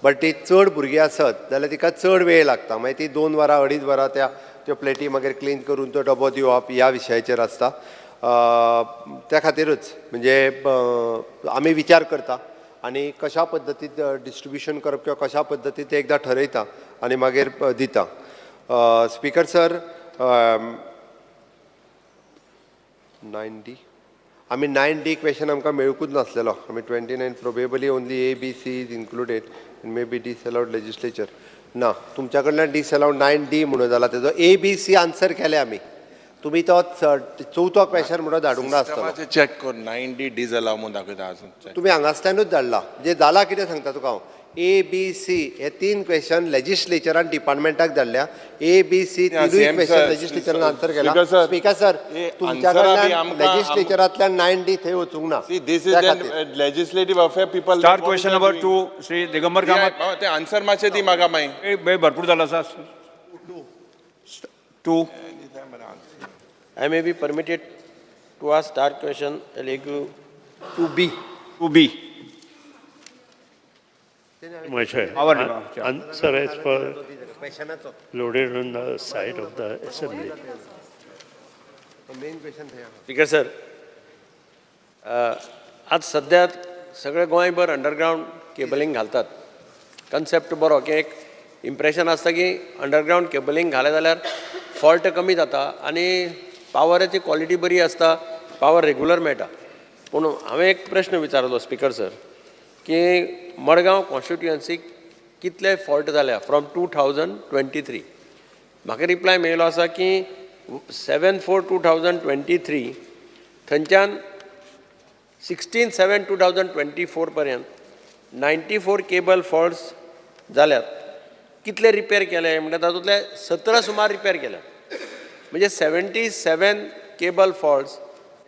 बट ती चड भुरगीं आसत जाल्यार तिका चड वेळ लागता, मागीर ती 2 वरां 2.5 वरां त्या त्यो प्लेटी मागीर क्लीन करून तो डबो दिवप ह्या विशयाचेर आसता. त्या खातीरूच म्हणजे आमी विचार करता आनी कशा पद्दतीन डिस्ट्रिब्युशन करप किंवा कशा पद्दतीन ते एकदां ठरयता आनी मागीर दिता. स्पीकर सर, 9D आमी 9D question आमकां मेळकूच नासलेलो. आमी 29 probably only A B C is included may be disallowed legislature ना, तुमच्या कडल्यान डिसअलावड 9D म्हणून जाला, तेजो ए बी सी आन्सर केले आमी. तुमी तो चवथो क्वेश्चन म्हणून धाडूंक ना आसतलो. चॅक कर 9D डिसअलाव म्हणून दाखयता अजून. तुमी हांगासल्यानूच धाडला, जे जाला कितें सांगता तुका हांव. ए बी सी हे 3 क्वेश्चन लेजिस्लेचरान डिपार्टमेंटाक धाडल्या. ए बी सी तिनूय क्वेश्चन लेजिस्लेचरान आन्सर केला. स्पीकर सर, तुमच्या कडल्यान लेजिस्लेचरांतल्यान 9D थंय वचूंक ना. This is legislative affair people. Start question number 2, Shri Digambar Kamat. ते आन्सर मातशें दी म्हाका मागीर. वेळ भरपूर जाला आसा. 2. I may be permitted to ask star question LAQ 2B. 2B. My answer as per loaded on the side of the assembly. Main question. Speaker sir, आज सध्या सगळे गोंयभर अंडरग्रावंड केबलिंग घालतात. कन्सेप्ट बरो की एक इम्प्रेशन आसता की अंडरग्रावंड केबलिंग घालें जाल्यार फॉल्ट कमी जाता आनी पावराची क्वॉलिटी बरी आसता, पावर रेगुलर मेळटा. पूण हांवें एक प्रश्न विचारलो स्पीकर सर की मडगांव कॉन्स्टिट्युएन्सीक कितले फॉल्ट जाल्या फ्रॉम 2023. म्हाका रिप्लाय मेळिल्लो आसा की 7/4/2023 थंयच्यान 16/7/2024 पर्यंत 94 केबल फॉल्ट्स जाल्यात. कितले रिपेर केले म्हणल्यार तातूंतले 17 सुमार रिपेर केले, म्हणजे 77 केबल फॉल्ट्स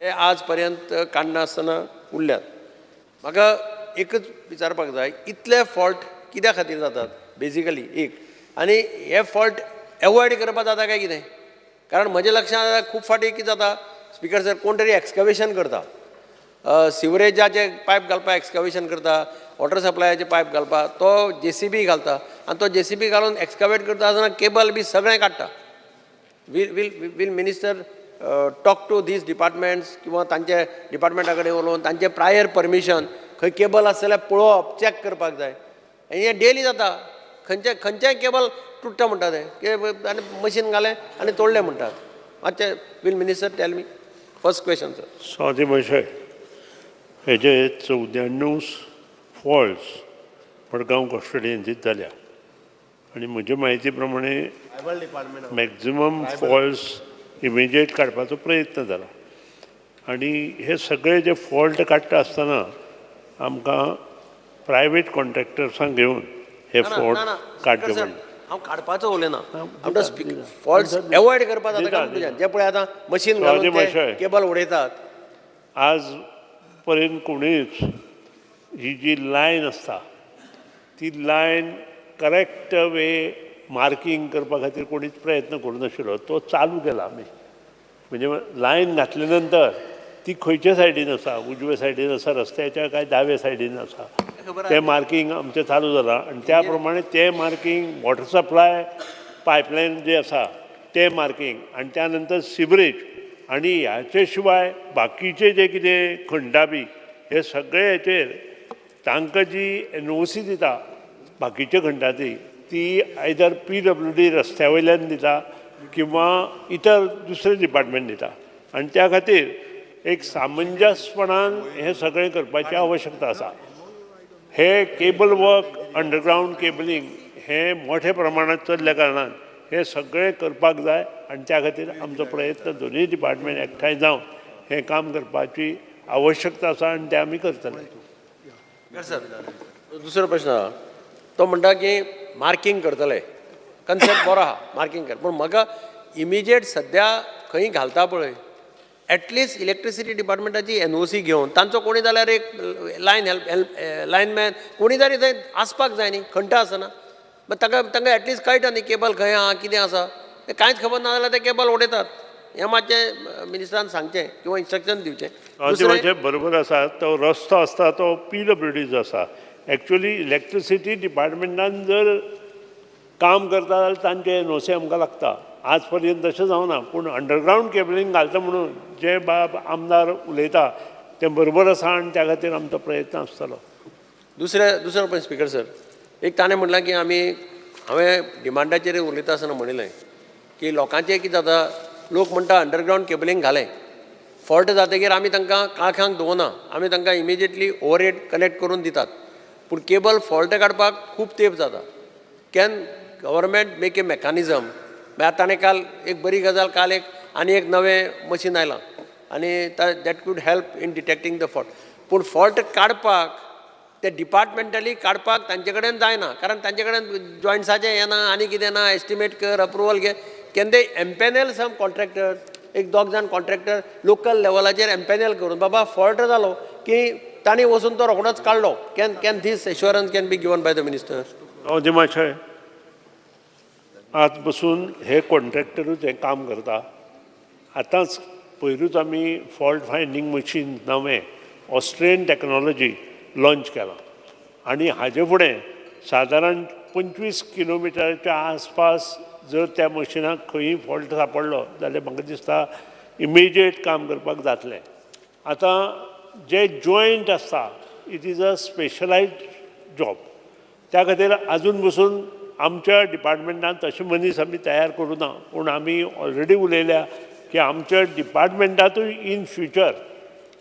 हे आज पर्यंत काडनासतना उरल्यात. म्हाका एकच विचारपाक जाय, इतले फॉल्ट कित्या खातीर जातात बेजिकली एक, आनी हे फॉल्ट एवॉयड करपाक जाता काय कितें? कारण म्हज्या लक्षांत आतां खूब फावटी कितें जाता स्पीकर सर, कोण तरी एक्सकवेशन करता, सिवरेजाचे पायप घालपाक एक्सकवेशन करता, वॉटर सप्लायाचे पायप घालपाक तो जेसीबी घालता आनी तो जेसीबी घालून एक्सकवेट करता आसतना केबल बी सगळें काडटा. Will will will minister talk to these departments किंवा तांचे डिपार्टमेंटा कडेन उलोवन तांचे प्रायर परमिशन खंय केबल आसा जाल्यार पळोवप, चॅक करपाक जाय. आनी हें डेली जाता, खंयचें खंयचेंय केबल तुट्टा म्हणटा ते, आनी मशीन घालें आनी तोडलें म्हणटात. मातशें will minister tell me first question sir. Swathi महाशय, हेजे 94 फॉल्ट्स मडगांव कॉन्स्टिट्युएन्सीत जाल्या आनी म्हजे म्हायती प्रमाणे मॅक्झिमम फॉल्ट्स इमिजिएट काडपाचो प्रयत्न जाला. आनी हे सगळे जे फॉल्ट काडटा आसतना आमकां प्रायवेट कॉन्ट्रॅक्टर्सांक घेवन हे फॉल्ट काडचे पडले. हांव काडपाचो उलयना, फॉल्ट्स एवॉयड करपाक जाता काय? जे पळय आतां मशीन घालून केबल उडयतात. आज पर्यंत कोणीच ही जी लायन आसता ती लायन करेक्ट वे मार्कींग करपा खातीर कोणीच प्रयत्न करूं नाशिल्लो, तो चालू केला आमी. म्हणजे लायन घातले नंतर ती खंयच्या सायडीन आसा, उजव्या सायडीन आसा रस्त्याच्या काय दाव्या सायडीन आसा, तें मार्कींग आमचें चालू जालां. आनी त्या प्रमाणे तें मार्कींग वॉटर सप्लाय पायपलायन जे आसा तें मार्कींग आनी त्या नंतर सिवरेज आनी ह्याचे शिवाय बाकीचे जे कितें खंडा बी हे सगळे हेचेर तांकां जी एनओसी दिता बाकीच्या खंडाची ती आयदर PWD रस्त्या वयल्यान दिता किंवा इतर दुसरे डिपार्टमेंट दिता. आनी त्या खातीर एक सामंजस्यपणान हें सगळें करपाची आवश्यकता आसा. हे केबल वर्क अंडरग्रावंड केबलिंग हें मोठ्या प्रमाणांत चल्ल्या कारणान हें सगळें करपाक जाय आनी त्या खातीर आमचो प्रयत्न दोनूय डिपार्टमेंट एकठांय जावन हें काम करपाची आवश्यकता आसा आनी तें आमी करतले. सर, दुसरो प्रश्न आहा, तो म्हणटा की मार्कींग करतले, कन्सेप्ट बरो आहा मार्कींग कर, पूण म्हाका इमिजिएट सद्या खंय घालता पळय, एटलिस्ट इलेक्ट्रिसिटी डिपार्टमेंटाची एनओसी घेवन तांचो कोणी जाल्यार एक लायन हेल्प लायनमॅन कोणी तरी थंय आसपाक जाय न्ही, खंयटा आसना. मागीर ताका तांकां एटलिस्ट कळटा न्ही केबल खंय आहा, कितें आसा. तें कांयच खबर ना जाल्यार ते केबल उडयतात. हें मातशें मिनिस्टरान सांगचें किंवा इन्स्ट्रक्शन दिवचें. ते मातशें बरोबर आसा. तो रस्तो आसता तो पीडब्ल्यूडीचो आसा. एक्चुअली इलेक्ट्रिसिटी डिपार्टमेंटान जर काम करता जाल्यार तांचे एनओसी आमकां लागता. आज पर्यंत तशें जावना, पूण अंडरग्रावंड केबलिंग घालता म्हणून जे बाब आमदार उलयता तें बरोबर आसा आनी त्या खातीर आमचो प्रयत्न आसतलो. दुसरें दुसरो पळय स्पिकर सर, एक ताणें म्हणलां की आमी, हांवें डिमांडाचेर उलयता आसतना म्हणिल्लें की लोकांचें कितें जाता, लोक म्हणटा अंडरग्रावंड केबलिंग घालें, फॉल्ट जातकीर आमी तांकां काळखांक दवरना, आमी तांकां इमिजिएटली ओवरहेड कनेक्ट करून दितात. पूण केबल फॉल्ट काडपाक खूब तेंप जाता. Can government make a mechanism? म्हळ्यार ताणें काल एक बरी गजाल, काल एक आनी एक नवें मशीन आयलां आनी that could help in detecting the fault. पूण फॉल्ट काडपाक ते डिपार्टमेंटली काडपाक तांचे कडेन जायना, कारण तांचे कडेन जॉयंट्साचें हें ना आनी कितें ना, एस्टिमेट कर, अप्रुवल घे. Can they empanel some contractor, एक दोग जाण कॉन्ट्रॅक्टर लोकल लेवलाचेर एम्पॅनल करून बाबा फॉल्ट जालो की तांणी वचून तो रोखडोच काडलो? Can this assurance can be given by the minister? मातशें आज बसून हे कॉन्ट्रॅक्टरूच हें काम करता. आतांच पयरूच आमी फॉल्ट फायंडींग मशीन नवें ऑस्ट्रियन टॅक्नोलॉजी लॉंच केलां आनी हाजे फुडें सादारण 25 किलोमिटराच्या आसपास जर त्या मशिनाक खंयी फॉल्ट सापडलो जाल्यार म्हाका दिसता इमिजिएट काम करपाक जातलें. आतां जे जॉयंट आसता, it is a specialized job. त्या खातीर आजून बसून आमच्या डिपार्टमेंटान तशे मनीस आमी तयार करूं ना, पूण आमी ऑलरेडी उलयल्या की आमच्या डिपार्टमेंटांतूय इन फ्युचर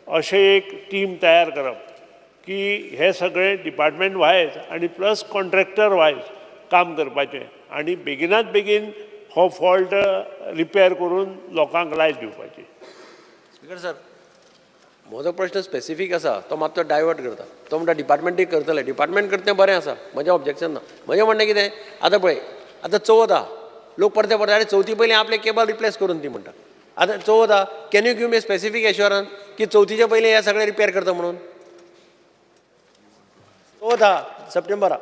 अशें एक टीम तयार करप की हे सगळे डिपार्टमेंट वायज आनी प्लस कॉन्ट्रॅक्टर वायज काम करपाचें आनी बेगिनात बेगीन हो फॉल्ट रिपेर करून लोकांक लायट दिवपाची. स्पिकर सर, म्हजो प्रश्न स्पेसिफीक आसा, तो मातसो डायवर्ट करता. तो म्हणटा डिपार्टमेंटूय करतले. डिपार्टमेंट करता तें बरें आसा, म्हजें ऑब्जेक्शन ना. म्हजें म्हणणें कितें, आतां पळय, आतां चवथ आहा, लोक परते परते आरे चवथी पयलीं आपले केबल रिप्लेस करून दी म्हणटा. आतां चवथ आहा, can you give me specific assurance की चवथीच्या पयलीं हें सगळें रिपेर करता म्हणून? चवथ आहा सप्टेंबरा,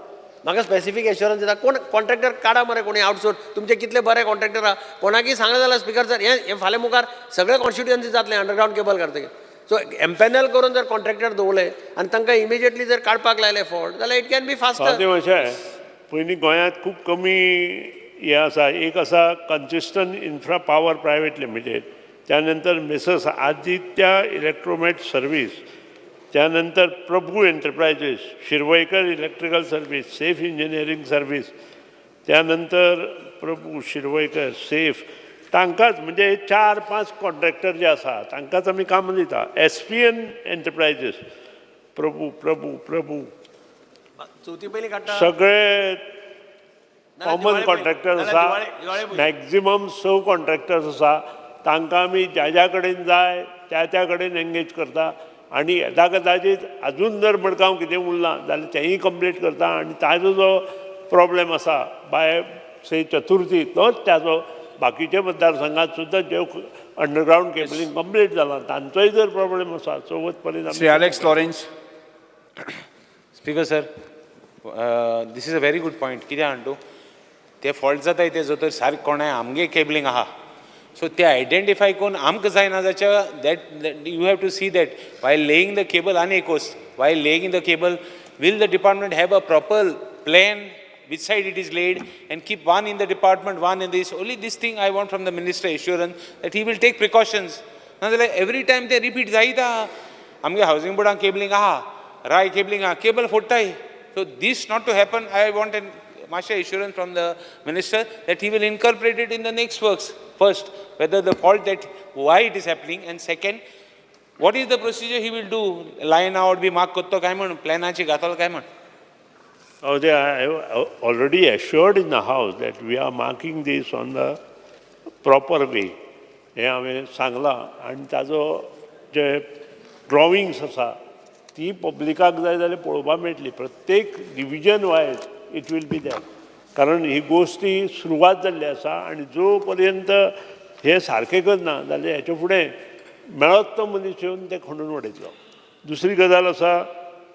म्हाका स्पेसिफीक एश्योरन्स दिता कोण? कॉन्ट्रॅक्टर काडा मरे कोणी आउटसोर्स, तुमचे कितले बरे कॉन्ट्रॅक्टर आहा, कोणाकय सांगलें जाल्यार स्पिकर सर, हें हें फाल्यां मुखार सगळे कॉन्स्टिट्युएन्सी जातलें अंडरग्रावंड केबल घालतकीर. सो एम्पॅनल करून जर कॉन्ट्रॅक्टर दवरले आनी तांकां इमिजिएटली जर काडपाक लायले फॉल्ट जाल्यार it can be faster. तें अशें पयलीं गोंयांत खूब कमी हें आसा. एक आसा consistent infra power private limited, त्यानंतर मिसस आदित्य इलेक्ट्रोमॅट सर्वीस, त्यानंतर Prabhu enterprises, Shirvaikar electrical service, safe engineering service, त्यानंतर प्रभू शिरवयकर सेफ. तांकांच म्हणजे चार पांच कॉन्ट्रॅक्टर जे आसा तांकांच आमी कामां दिता. ESPN enterprises, Prabhu Prabhu Prabhu. चवथी पयलीं काडटा. सगळे कॉमन कॉन्ट्रॅक्टर्स आसा, मॅक्झिमम स कॉन्ट्रॅक्टर्स आसा. तांकां आमी ज्या ज्या कडेन जाय त्या त्या कडेन एंगेज करता आनी येदा कदाचीत अजून जर मडगांव कितें उरलां जाल्यार तेंय कंप्लीट करता आनी ताजो जो प्रॉब्लेम आसा बाय से चतुर्थी तोच ताजो बाकीच्या मतदारसंघात सुद्दां जे अंडरग्रावंड केबलिंग कंप्लीट जालां तांचोय जर प्रॉब्लेम आसा चवथ पर्यंत. Shri Alex Lawrence. Speaker sir, this is a very good point. कित्याक जाण तूं, ते फॉल्ट जाताय ते जो तर सारकें कोणाय आमगे केबलिंग आहा, सो ते आयडेंटिफाय करून आमकां जायना जाच्या. That you have to see that while laying the cable, आनी एक वस्त, while laying the cable, will the department have a proper plan which side it is laid and keep one in the department, one in this? Only this thing I want from the minister, assurance that he will take precautions. नाजाल्यार एवरी टायम ते रिपीट जायता. आमगे हावजींग बोर्डान केबलिंग आहा, राय केबलिंग आहा, cable फोडटाय. So this not to happen, I want an मातशें assurance from the minister that he will incorporate it in the next works. First, whether the fault that why it is happening, and second, what is the procedure he will do, line out B mark करतो काय म्हण, प्लॅनाची घातलो काय म्हण. Oh, they are already assured in the house that we are marking this on the proper way. हें हांवें सांगलां आनी ताजो जे ड्रॉविंग्स आसा ती पब्लिकाक जाय जाल्यार पळोवपाक मेळटली. प्रत्येक division wise it will be there. कारण ही गोश्टी सुरवात जाल्ली आसा आनी जो पर्यंत हे सारकें करना जाल्यार हेच्या फुडें मेळत तो मनीस येवन ते खणून उडयतलो. दुसरी गजाल आसा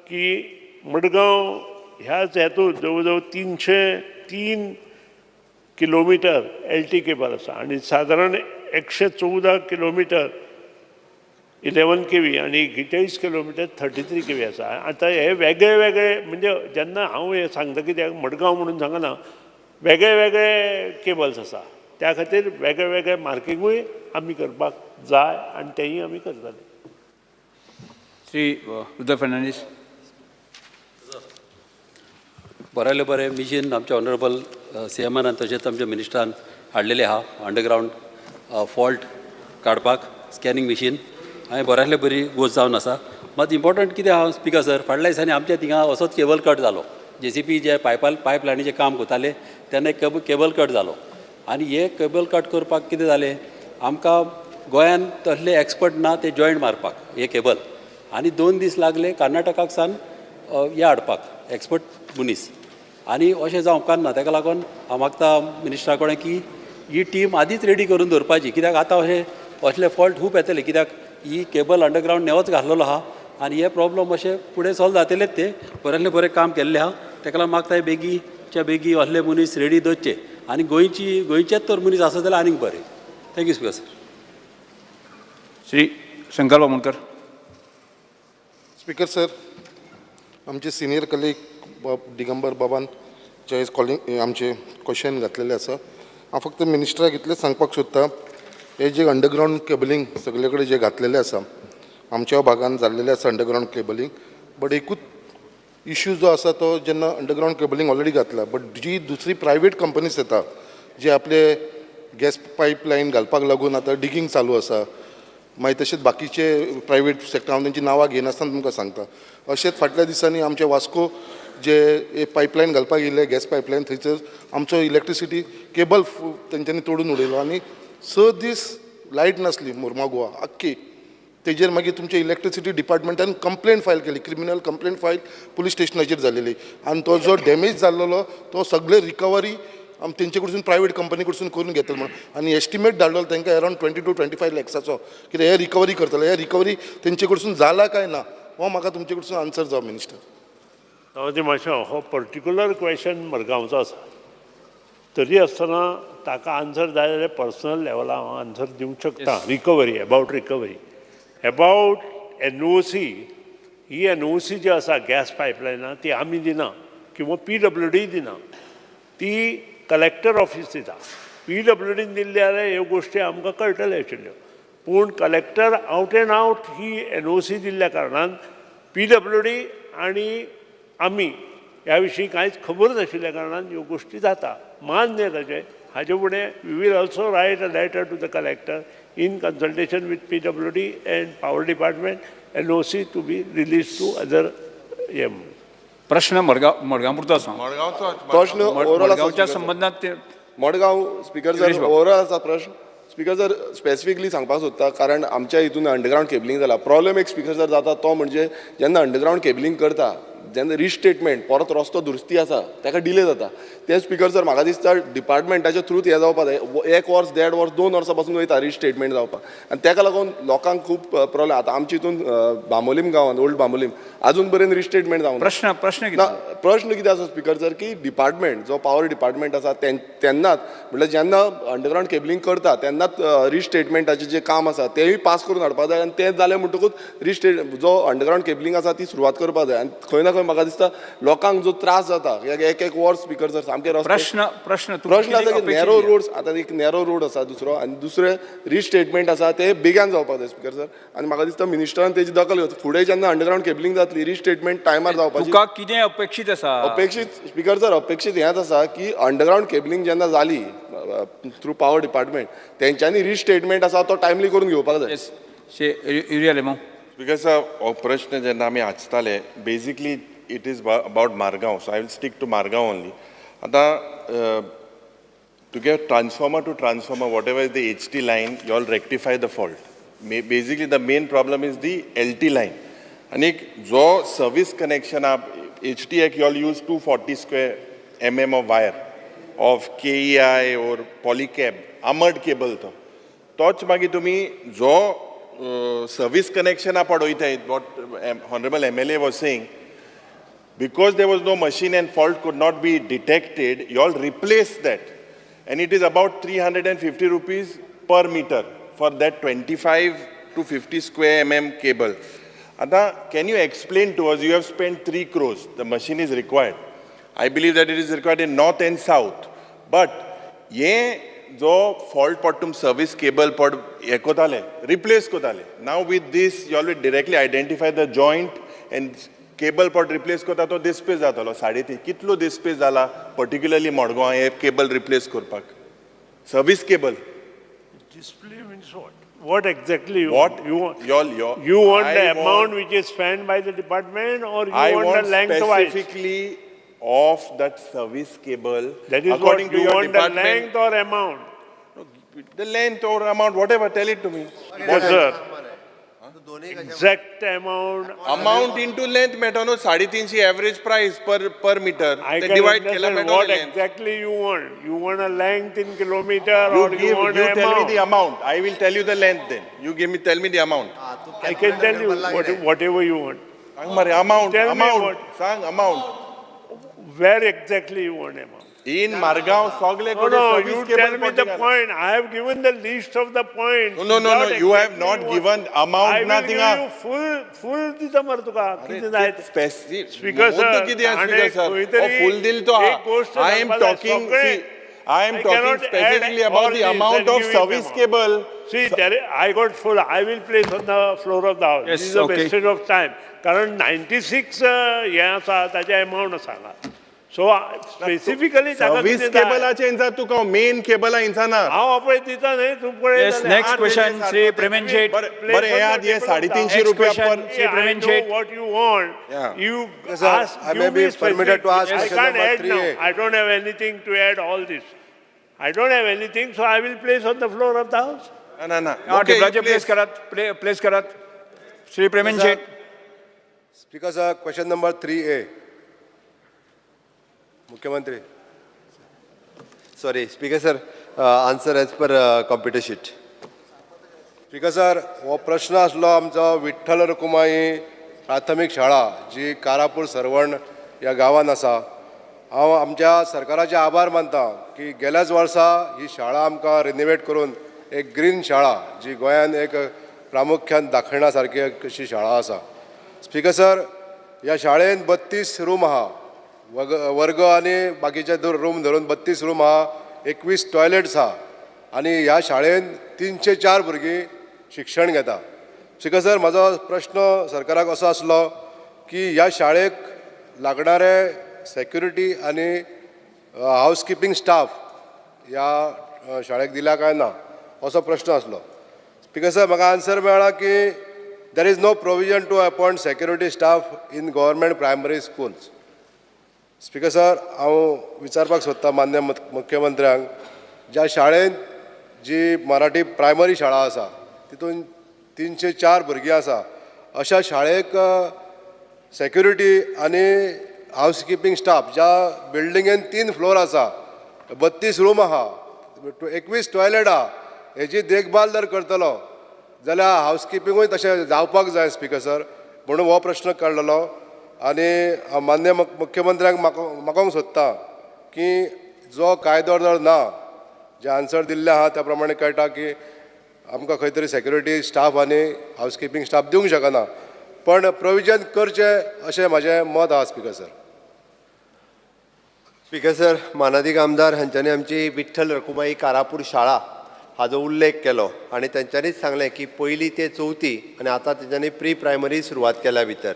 की मडगांव ह्याच हेतून जवळ जवळ 303 किलोमिटर LT cable आसा आनी सादारण 114 किलोमिटर 11 kV आनी 41 किलोमिटर 33 kV आसा. आतां हे वेगळे वेगळे म्हणजे जेन्ना हांव हें सांगता कित्याक मडगांव म्हणून सांगना, वेगळे वेगळे केबल्स आसा, त्या खातीर वेगळे वेगळे मार्किंगूय आमी करपाक जाय आनी तेंय आमी करतले. श्री रुद्र फर्नांडीस. बऱ्याले बरें मिशीन आमच्या ऑनरेबल सीएमान तशेंच आमच्या मिनिस्टरान हाडलेलें आहा अंडरग्रावंड फॉल्ट काडपाक स्कॅनिंग मिशीन, हांवें बऱ्यांतले बरी गोश्ट जावन आसा. मात इम्पॉर्टंट कितें आहा स्पिकर सर, फाटल्या दिसांनी आमच्या थिंगा असोच केबल कट जालो. जेसीबी जे पायपलायनीचें काम करताले तेन्ना केबल कट जालो आनी हे केबल कट करपाक कितें जालें, आमकां गोंयान तसले एक्सपर्ट ना ते जॉयंट मारपाक हे केबल, आनी 2 दीस लागले कर्नाटकाक सान हे हाडपाक एक्सपर्ट मनीस, आनी अशें जावंक उपकारना. ताका लागून हांव मागता मिनिस्टरा कडेन की ही टीम आदींच रेडी करून दवरपाची, कित्याक आतां अशें असले फॉल्ट खूब येतले, कित्याक ही केबल अंडरग्रावंड नेवच घातलेलो आहा आनी हे प्रॉब्लम अशे फुडें सॉल्व जातलेच. ते बऱ्यांतलें बरें काम केल्लें आहा, ताका लागून मागता बेगीच्या बेगी असले मनीस रेडी दवरचे आनी गोंयचेच तर मनीस आसत जाल्यार आनीक बरें. Thank you speaker sir. Shri Shankar Bamonkar. Speaker sir, आमचे सिनियर कलीग दिगंबर बाबान जे कॉलिंग आमचे क्वेश्चन घातलेले आसा, हांव फक्त मिनिस्टराक इतलेंच सांगपाक सोदता, हे जे अंडरग्रावंड केबलिंग सगळे कडेन जे घातलेले आसा आमच्या भागान जाल्लेले आसा अंडरग्रावंड केबलिंग, बट एकूच इश्यू जो आसा तो जेन्ना अंडरग्रावंड केबलिंग ऑलरेडी घातला, बट जी दुसरी प्रायवेट कंपनीज येता जे आपले गॅस पायपलायन घालपाक लागून आतां डिगींग चालू आसा, मागीर तशेंच बाकीचे प्रायवेट सेक्टर हांव तेंची नांवां घेयनासतना तुमकां सांगता. अशेंच फाटल्या दिसांनी आमचे वास्को जे पायपलायन घालपाक येयल्ले गॅस पायपलायन, थंयसर आमचो इलेक्ट्रिसिटी केबल तेंच्यांनी तोडून उडयलो आनी 6 दीस लायट नासली मोर्मागोवा आख्खी. तेजेर मागीर तुमच्या इलेक्ट्रिसिटी डिपार्टमेंटान कंप्लेन फायल केली, क्रिमिनल कंप्लेन फायल पुलीस स्टेशनाचेर जालेली, आनी तो जो डॅमेज जाल्लो तो सगळे रिकवरी आम तेंचे कडसून प्रायवेट कंपनी कडसून करून घेतले म्हणून, आनी एस्टिमेट धाडलेलो तांकां अरावंड 20 to 25 लॅक्साचो कितें हे रिकवरी करतले. हे रिकवरी तेंचे कडसून जाला काय ना हो म्हाका तुमचे कडसून आन्सर जावं मिनिस्टर. ते मातशें हो पर्टिक्युलर क्वेश्चन मडगांवचो आसा, तरी आसतना ताका आन्सर जाय जाल्यार पर्सनल लेवला हांव आन्सर दिवंक शकता. Recovery about recovery about NOC, he NOC जी आसा गॅस पायपलायना ती आमी दिना किंवा PWD दिना, ती कलेक्टर ऑफीस दिता. PWDन दिल्ली जाल्यार ह्यो गोश्टी आमकां कळटल्यो आशिल्ल्यो, पूण collector out and out he NOC दिल्ल्या कारणान PWD आनी आमी ह्या विशीं कांयच खबर नाशिल्ल्या कारणान ह्यो गोश्टी जाता. मान्य ताजें, हाजे फुडें we will also write a letter to the collector in consultation with PWD and power department, NOC to be release to other M. प्रश्न मडगांव पुरतो आसा. मडगांवचो प्रश्न ओवरऑल आसा मडगांवच्या स्पीकर सर. संबंदांत ते मडगांव स्पीकर सर ओवरऑल आसा प्रश्न. स्पीकर सर स्पेसिफिकली सांगपाक सोदता, कारण आमच्या हितून अंडरग्रावंड केबलिंग जाला. प्रॉब्लेम एक स्पीकर सर जाता तो म्हणजे जेन्ना अंडरग्रावंड केबलिंग करता जेन्ना रिस्टेटमेंट परत रस्तो दुरुस्ती आसा ताका डिले जाता. ते स्पीकर सर म्हाका दिसता डिपार्टमेंटाच्या थ्रू हें जावपा जाय. 1 वर्स 1.5 वर्स 2 वर्सां पासून वयता रिस्टेटमेंट जावपाक, आनी ताका लागून लोकांक खूब प्रॉब्लेम. आतां आमच्या हितून बांबोलीम गांवांत ओल्ड बांबोलीम आजून पर्यंत रिस्टेटमेंट जावंक प्रश्न प्रश्न ना. प्रश्न कितें आसा स्पीकर सर की डिपार्टमेंट जो पावर डिपार्टमेंट आसा तेन्नाच म्हटल्यार जेन्ना अंडरग्रावंड केबलिंग करता तेन्नाच रिस्टेटमेंटाचें जें काम आसा तेंय पास करून हाडपाक जाय, आनी तें जालें म्हणटकूच रिस्टेट जो अंडरग्रावंड केबलिंग आसा ती सुरवात करपाक जाय. आनी खंय ना खंय म्हाका दिसता लोकांक जो त्रास जाता एक वर्स स्पीकर सर सामके प्रश्न प्रश्न प्रश्न आसा की नॅरो रोड्स, आतां एक नॅरो रोड आसा दुसरो, आनी दुसरें रिस्टेटमेंट आसा ते बेगान जावपाक जाय स्पीकर सर. आनी म्हाका दिसता मिनिस्टरान तेजी दखल घेवची. फुडें जेन्ना अंडरग्रावंड केबलिंग जातली रिस्टेटमेंट टायमार जावपाची. तुका कितें अपेक्षीत आसा? अपेक्षीत स्पीकर सर अपेक्षीत हेंच आसा की अंडरग्रावंड केबलिंग जेन्ना जाली थ्रू पावर डिपार्टमेंट तेंच्यांनी रिस्टेटमेंट आसा तो टायमली करून घेवपाक जाय. स्पीकर सर हो प्रश्न जेन्ना आमी आचताले basically it is about Margao, so I will stick to Margao only. आतां तुगे transformer to transformer whatever is the HT line you all rectify the fault. Basically the main problem is the LT line. आनी जो सर्वीस कनेक्शन आप HT एक you all use 240 square mm of wire. of KEI or Polycab, armoured cable तो. तोच मागीर तुमी जो service कनेक्शना पडोयताय, what honourable MLA was saying, because there was no machine and fault could not be detected, you all replaced that. And it is about 350 rupees per meter for that 25 to 50 square mm cable. Ata, can you explain to us, you have spent 3 crores, the machine is required. I believe that it is required in north and south. But, ye जो fault पडटा तुम सर्वीस केबल पड हे कोताले, replace कोताले. Now with this, you all will directly identify the joint and cable पड रिप्लेस करता तो डिस्पेस जातलो 3.5. कितलो डिस्पेस जाला पर्टिक्युलरली मडगांव हे केबल रिप्लेस करपाक service cable? Display means what? What exactly you What want? You want, y'all, you want I the amount want, which is spent by the department, or you I want want the lengthwise? Specifically of that service cable. That is according what to you your want, the department. Length or amount? The length or amount, whatever, tell it to me. Yes, sir. Exact amount. Amount into length मेळटा न्हू, 350 average price per meter. I ते can divide केल्यार understand मेळटलो what length. exactly you want. You want a length in kilometer You or you give, want you tell me amount? the amount. I will tell you the length then. You give me, tell me the amount. I can tell you whatever you want. सांग मरे amount, Tell me amount. what. सांग amount. Where exactly you want amount? In Margao सगळे No, कडेन no, service you cable tell me the पडटा. point. I have given the list of the points. No, no, no, What no. You have exactly not you want? given amount I will nothing. give you full दिता मरे तुका. कितें जाय तें. Specific. Speaker sir, मुद्दो कितें आसा, आनी Speaker sir? खंय हो फुल दिल तो एक गोष्ट I am सांगपा जाय. talking, सगळे see, I am I talking cannot add specifically about all the this amount and of give it service amount. cable. See, there, I got full. I will place on the floor of the house. Yes, This is a okay. wastage of time. कारण 96 हें आसा ताजें amount आसा हांगा. So specifically ताका सर्वीस कितें जाय? केबलाचे इंसान तुका मेन केबला इंसाना. हांव आपय दिता न्ही तूं पळय Yes, जाल्यार. next question, Shri Premen Shet. बरें हे आत हे 350 Next रुपया question, per Shri I Premen know Shet. what you want. Yeah. You Yes, sir. ask, I give may me be permitted to ask specific. I question can't number add now. 3A. I don't have anything to add all this. I don't have anything, so I will place on the floor of the house. ना ना ना. हा, Okay, टेबलाचेर you place करात, प्लेस करात. Shri Premen Sir. Shet. Speaker sir, question number 3A. मुख्यमंत्री. Sorry speaker sir, answer as per computer sheet. Speaker sir, हो प्रश्न आसलो आमचो विठ्ठल रखुमाई प्राथमीक शाळा जी कारापूर सर्वण ह्या गांवांत आसा. हांव आमच्या सरकाराचे आभार मानता की गेल्याच वर्सा ही शाळा आमकां रिनोवेट करून एक ग्रीन शाळा जी गोंयान एक प्रामुख्यान दाखयणा सारकी अशी शाळा आसा. स्पीकर सर, ह्या शाळेन 32 रूम आहा, वर्ग आनी बाकीचे रूम धरून 32 रूम आहा, 21 टॉयलेट्स आहा आनी ह्या शाळेन 304 भुरगीं शिक्षण घेता. स्पीकर सर, म्हाजो प्रश्न सरकाराक असो आसलो की ह्या शाळेक लागणारे सेक्युरिटी आनी हावस किपींग स्टाफ ह्या शाळेक दिला काय ना असो प्रश्न आसलो. स्पीकर सर, म्हाका आन्सर मेळ्ळा की there is no provision to appoint security staff in government primary schools. Speaker sir, हांव विचारपाक सोदतां मान्य मुख्यमंत्र्यांक, ज्या शाळेंत जी मराठी प्रायमरी शाळा आसा तितून 304 भुरगीं आसा, अशा शाळेक सेक्युरिटी आनी हावस किपींग स्टाफ, ज्या बिल्डिंगेन 3 फ्लोर आसा, 32 रूम आहा, 21 टॉयलेट आहा, हेजी देखभाल जर करतलो जाल्यार हावस किपिंगूय तशें जावपाक जाय स्पीकर सर. म्हणून हो प्रश्न काडलेलो आनी मान्य मुख्यमंत्र्यांक मागोवंक सोदता की जो कायदो जर ना, जे आन्सर दिल्ले आहा त्या प्रमाणे कळटा की आमकां खंय तरी सेक्युरिटी स्टाफ आनी हावस किपींग स्टाफ दिवंक शकना, पण प्रोविजन करचें अशें म्हाजें मत आहा स्पीकर सर. स्पीकर सर, मानादीक आमदार हांच्यांनी आमची विठ्ठल रखुमाई कारापूर शाळा हाजो उल्लेख केलो आनी तेंच्यांनीच सांगलें की पयली ते चवथी आनी आतां तेंच्यांनी प्री प्रायमरी सुरवात केल्या. भितर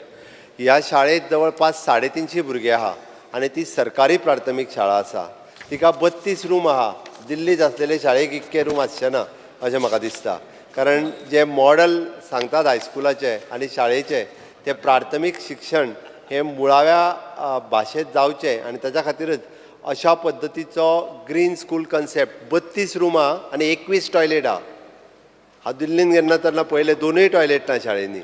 ह्या शाळेंत जवळपास 350 भुरगीं आहा आनी ती सरकारी प्राथमीक शाळा आसा. तिका 32 रूम आहा. दिल्लींत आसलेले शाळेक इतके रूम आसचे ना अशें म्हाका दिसता, कारण जे मॉडल सांगतात हायस्कुलाचें आनी शाळेचें तें प्राथमीक शिक्षण हें मुळाव्या भाशेंत जावचें आनी ताच्या खातीरच अशा पद्दतीचो ग्रीन स्कूल कन्सेप्ट. 32 रुमां आनी 21 टॉयलेट आहा. हांव दिल्लीन गेन्ना तेन्ना पळयलें, 2 टॉयलेट ना शाळेंनी.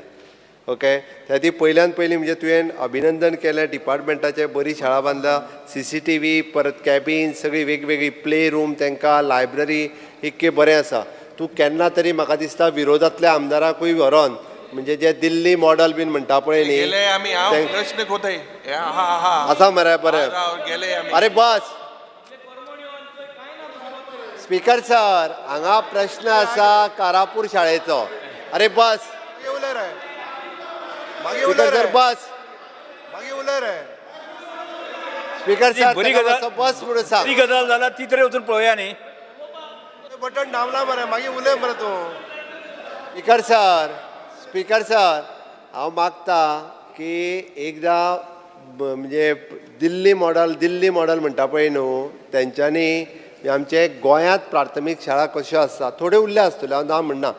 ओके, त्या खातीर पयल्यान पयलीं म्हणजे तुवें अभिनंदन केलें डिपार्टमेंटाचें, बरी शाळा बांदल्या, CCTV, परत कॅबीन, सगळी वेगवेगळी प्ले रूम, तांकां लायब्ररी, इतकें बरें आसा. तूं केन्ना तरी म्हाका दिसता विरोधांतल्या आमदाराकूय व्हरोन, म्हणजे जे दिल्ली मॉडल बीन म्हणटा पळय न्ही, गेले आमी, हांव प्रश्न कोताय आसा मरे बरें. गेले आमी. अरे बस स्पीकर सर, हांगा प्रश्न आसा कारापूर शाळेचो. अरे बस स्पीकर सर, बस स्पीकर सर, बरी गजाल, बस म्हणून सांग. बरी गजाल जाल्यार ती तरी वचून पळोवया न्ही. बटन दामला मरे, मागीर उलय मरे तूं. स्पीकर सर, स्पीकर सर, हांव मागता की एकदां म्हणजे दिल्ली मॉडल, दिल्ली मॉडल म्हणटा पळय न्हू, तेंच्यांनी आमचे गोंयांत प्राथमीक शाळा कश्यो आसता, थोड्यो उरल्या आसतल्यो, हांव ना म्हणना,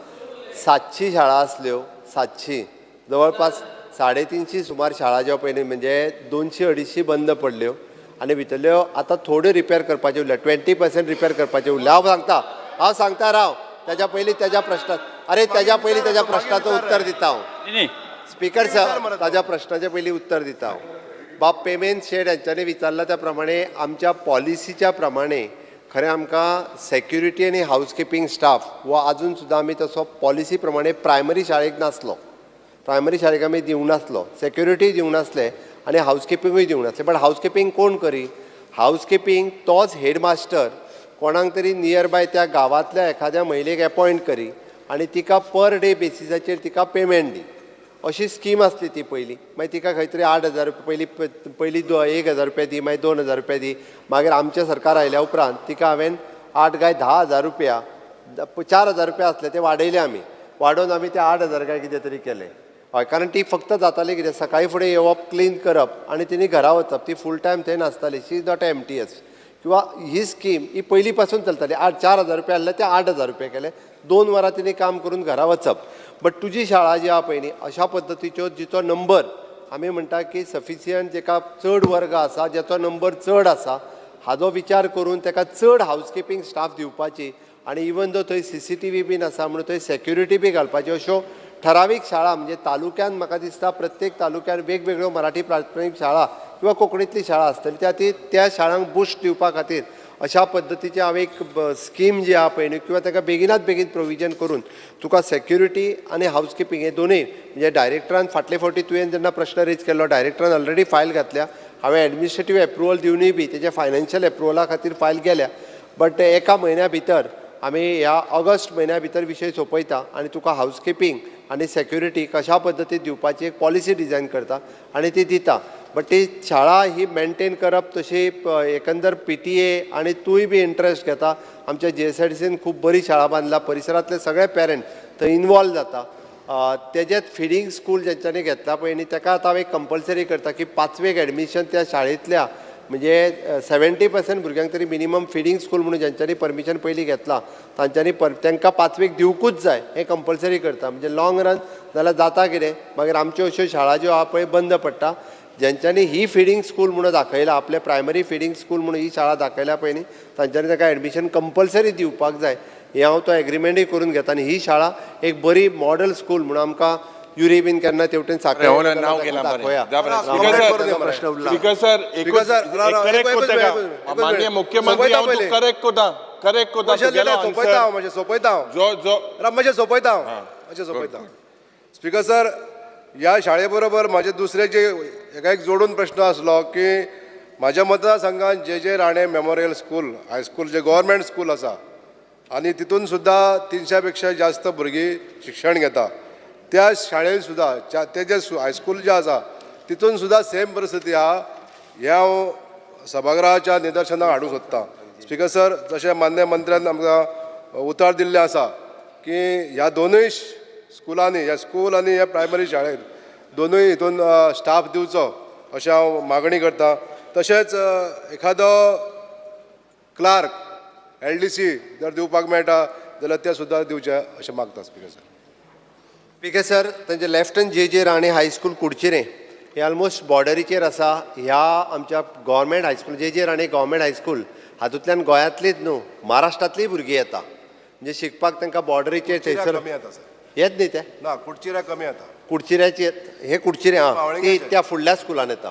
700 शाळा आसल्यो, 700, जवळपास 350 सुमार शाळा ज्यो पळय न्ही, म्हणजे 200-250 बंद पडल्यो आनी भितरल्यो आतां थोड्यो रिपेर करपाच्यो उरल्या, 20% रिपेर करपाच्यो उरल्या. हांव सांगता, हांव सांगता राव, ताज्या पयलीं ताज्या प्रश्नाक, अरे ताज्या पयलीं ताज्या प्रश्नाचो उत्तर दिता हांव. स्पीकर सर, ताज्या प्रश्नाचे पयलीं उत्तर दिता हांव. बाब पेमेंट शेड हांच्यांनी विचारला त्या प्रमाणे आमच्या पॉलिसीच्या प्रमाणे खरें आमकां सेक्युरिटी आनी हावसकिपींग स्टाफ हो आजून सुद्दां आमी तसो पॉलिसी प्रमाणे प्रायमरी शाळेक नासलो, प्रायमरी शाळेक आमी दिवंक नासलो, सेक्युरिटी दिवंक नासले आनी हावसकिपिंगूय दिवंक नासले. बट हावसकिपींग कोण करी? हावसकिपींग तोच हेडमास्टर कोणाक तरी नियर बाय त्या गांवांतल्या एखाद्या महिलेक एपॉयंट करी आनी तिका पर डे बेसिसाचेर तिका पेमेंट दी, अशी स्कीम आसली ती पयलीं. मागीर तिका खंय तरी 8,000 रुपया पयलीं, पयलीं 1,000 रुपया दी, मागीर 2,000 रुपया दी. मागीर आमचें सरकार आयल्या उपरांत तिका हांवें 8 काय 10,000 रुपया, 4,000 रुपया आसले ते वाडयले आमी, वाडोवन आमी ते 8,000 काय कितें तरी केले. हय, कारण ती फक्त जाताली कितें, सकाळीं फुडें येवप, क्लीन करप आनी तिणी घरा वचप, ती फूल टायम थंय नासताली, she is not MTS. किंवा ही स्कीम ही पयलीं पासून चलताली, 4,000 रुपया आसले ते 8,000 रुपया केले, 2 वरां तिणी काम करून घरा वचप. बट तुजी शाळा जी आहा पळय न्ही, अशा पद्दतीच्यो जिचो नंबर आमी म्हणटा की सफिशियंट, जेका चड वर्ग आसा, जेचो नंबर चड आसा, हाजो विचार करून ताका चड हावसकिपींग स्टाफ दिवपाची आनी इवन दो थंय CCTV बीन आसा म्हणून थंय सेक्युरिटी बी घालपाची, अश्यो ठरावीक शाळा म्हणजे तालुक्यान म्हाका दिसता प्रत्येक तालुक्यान वेगवेगळ्यो मराठी प्राथमीक शाळा किंवा कोंकणींतली शाळा आसतली, त्या ती त्या शाळांक बुस्ट दिवपा खातीर अशा पद्दतीची हांव एक स्कीम जी आहा पळय न्ही, किंवा ताका बेगिनात बेगीन प्रोविजन करून तुका सेक्युरिटी आनी हावसकिपींग हे दोनूय, म्हणजे डायरेक्टरान फाटले फावटी तुवें जेन्ना प्रश्न रेज केल्लो, डायरेक्टरान ऑलरेडी फायल घातल्या, हांवें एडमिनिस्ट्रेटीव एप्रुवल दिवनूय बी तेजे फायनान्शियल एप्रुवला खातीर फायल गेल्या. बट एका म्हयन्या भितर आमी ह्या ऑगस्ट म्हयन्या भितर विशय सोंपयता आनी तुका हावसकिपींग आनी सेक्युरिटी कशा पद्दतीन दिवपाची एक पॉलिसी डिजायन करता आनी ती दिता. बट ती शाळा ही मेनटेन करप तशी एकंदर PTA आनी तूंय बी इंट्रस्ट घेता. आमच्या GSIDCन खूब बरी शाळा बांदला, परिसरांतले सगळे पेरंट थंय इनवॉल्व जाता. तेजेत फिडींग स्कूल जेंच्यांनी घेतला पळय न्ही, ताका आतां हांव एक कंपल्सरी करता की 5वेक एडमिशन त्या शाळेंतल्या म्हणजे 70% भुरग्यांक तरी मिनिमम फिडींग स्कूल म्हणून ज्यांच्यांनी परमिशन पयलीं घेतला तांच्यांनी तांकां 5वेक दिवकूच जाय, हें कंपल्सरी करता. म्हणजे लॉंग रन जाल्यार जाता कितें, मागीर आमच्यो अश्यो शाळा ज्यो आहा पळय बंद पडटा. ज्यांच्यांनी ही फिडींग स्कूल म्हणून दाखयला, आपले प्रायमरी फिडींग स्कूल म्हणून ही शाळा दाखयल्या पळय न्ही, तांच्यांनी ताका एडमिशन कंपल्सरी दिवपाक जाय, हें हांव तो एग्रीमेंटूय करून घेता. आनी ही शाळा एक बरी मॉडल स्कूल म्हणून आमकां युरी बीन केन्ना तेवटेन दाखोवया. स्पीकर सर, माननीय मुख्यमंत्री हांव तूं करेक्ट कोता, करेक्ट कोता. सोंपयता हांव, मातशें सोंपयता हांव, मातशें सोंपयता हांव, मातशें सोंपयता. स्पीकर सर, ह्या शाळे बरोबर म्हाजे दुसरे जे हेका एक जोडून प्रश्न आसलो की म्हाज्या मतदारसंघात J J Rane memorial school high school जे गव्हर्मेंट स्कूल आसा आनी तितून सुद्दां 300 पेक्षा जास्त भुरगीं शिक्षण घेता, त्या शाळेन सुद्दां ते जे हायस्कूल जे आसा तितून सुद्दां सेम परिस्थिती आहा, हें हांव सभागृहाच्या निदर्शनाक हाडूंक सोदतां. स्पीकर सर, जशें मान्य मंत्र्यान आमकां उतर दिल्लें आसा की ह्या दोनूय स्कुलांनी, ह्या स्कूल आनी ह्या प्रायमरी शाळेन दोनूय हितून स्टाफ दिवचो अशें हांव मागणी करता. तशेंच एखादो क्लार्क LDC जर दिवपाक मेळटा जाल्यार ते सुद्दां दिवचें अशें मागता. Speaker sir. स्पीकर सर, तांचे लेफ्टन जे जे राणे हायस्कूल कुडचिरें हे ऑलमोस्ट बॉर्डरीचेर आसा. ह्या आमच्या government high school J J Rane government high school हातूंतल्यान गोंयांतलीच न्हू महाराष्ट्रांतलीय भुरगीं येता, म्हणजे शिकपाक तांकां बॉर्डरीचेर थंयसर. येत न्ही ते. ना, कुडचिऱ्या कमी येता. कुडचिऱ्याची हे कुडचिरे आं ती मावळिंग्याचे. त्या फुडल्या स्कुलान येता,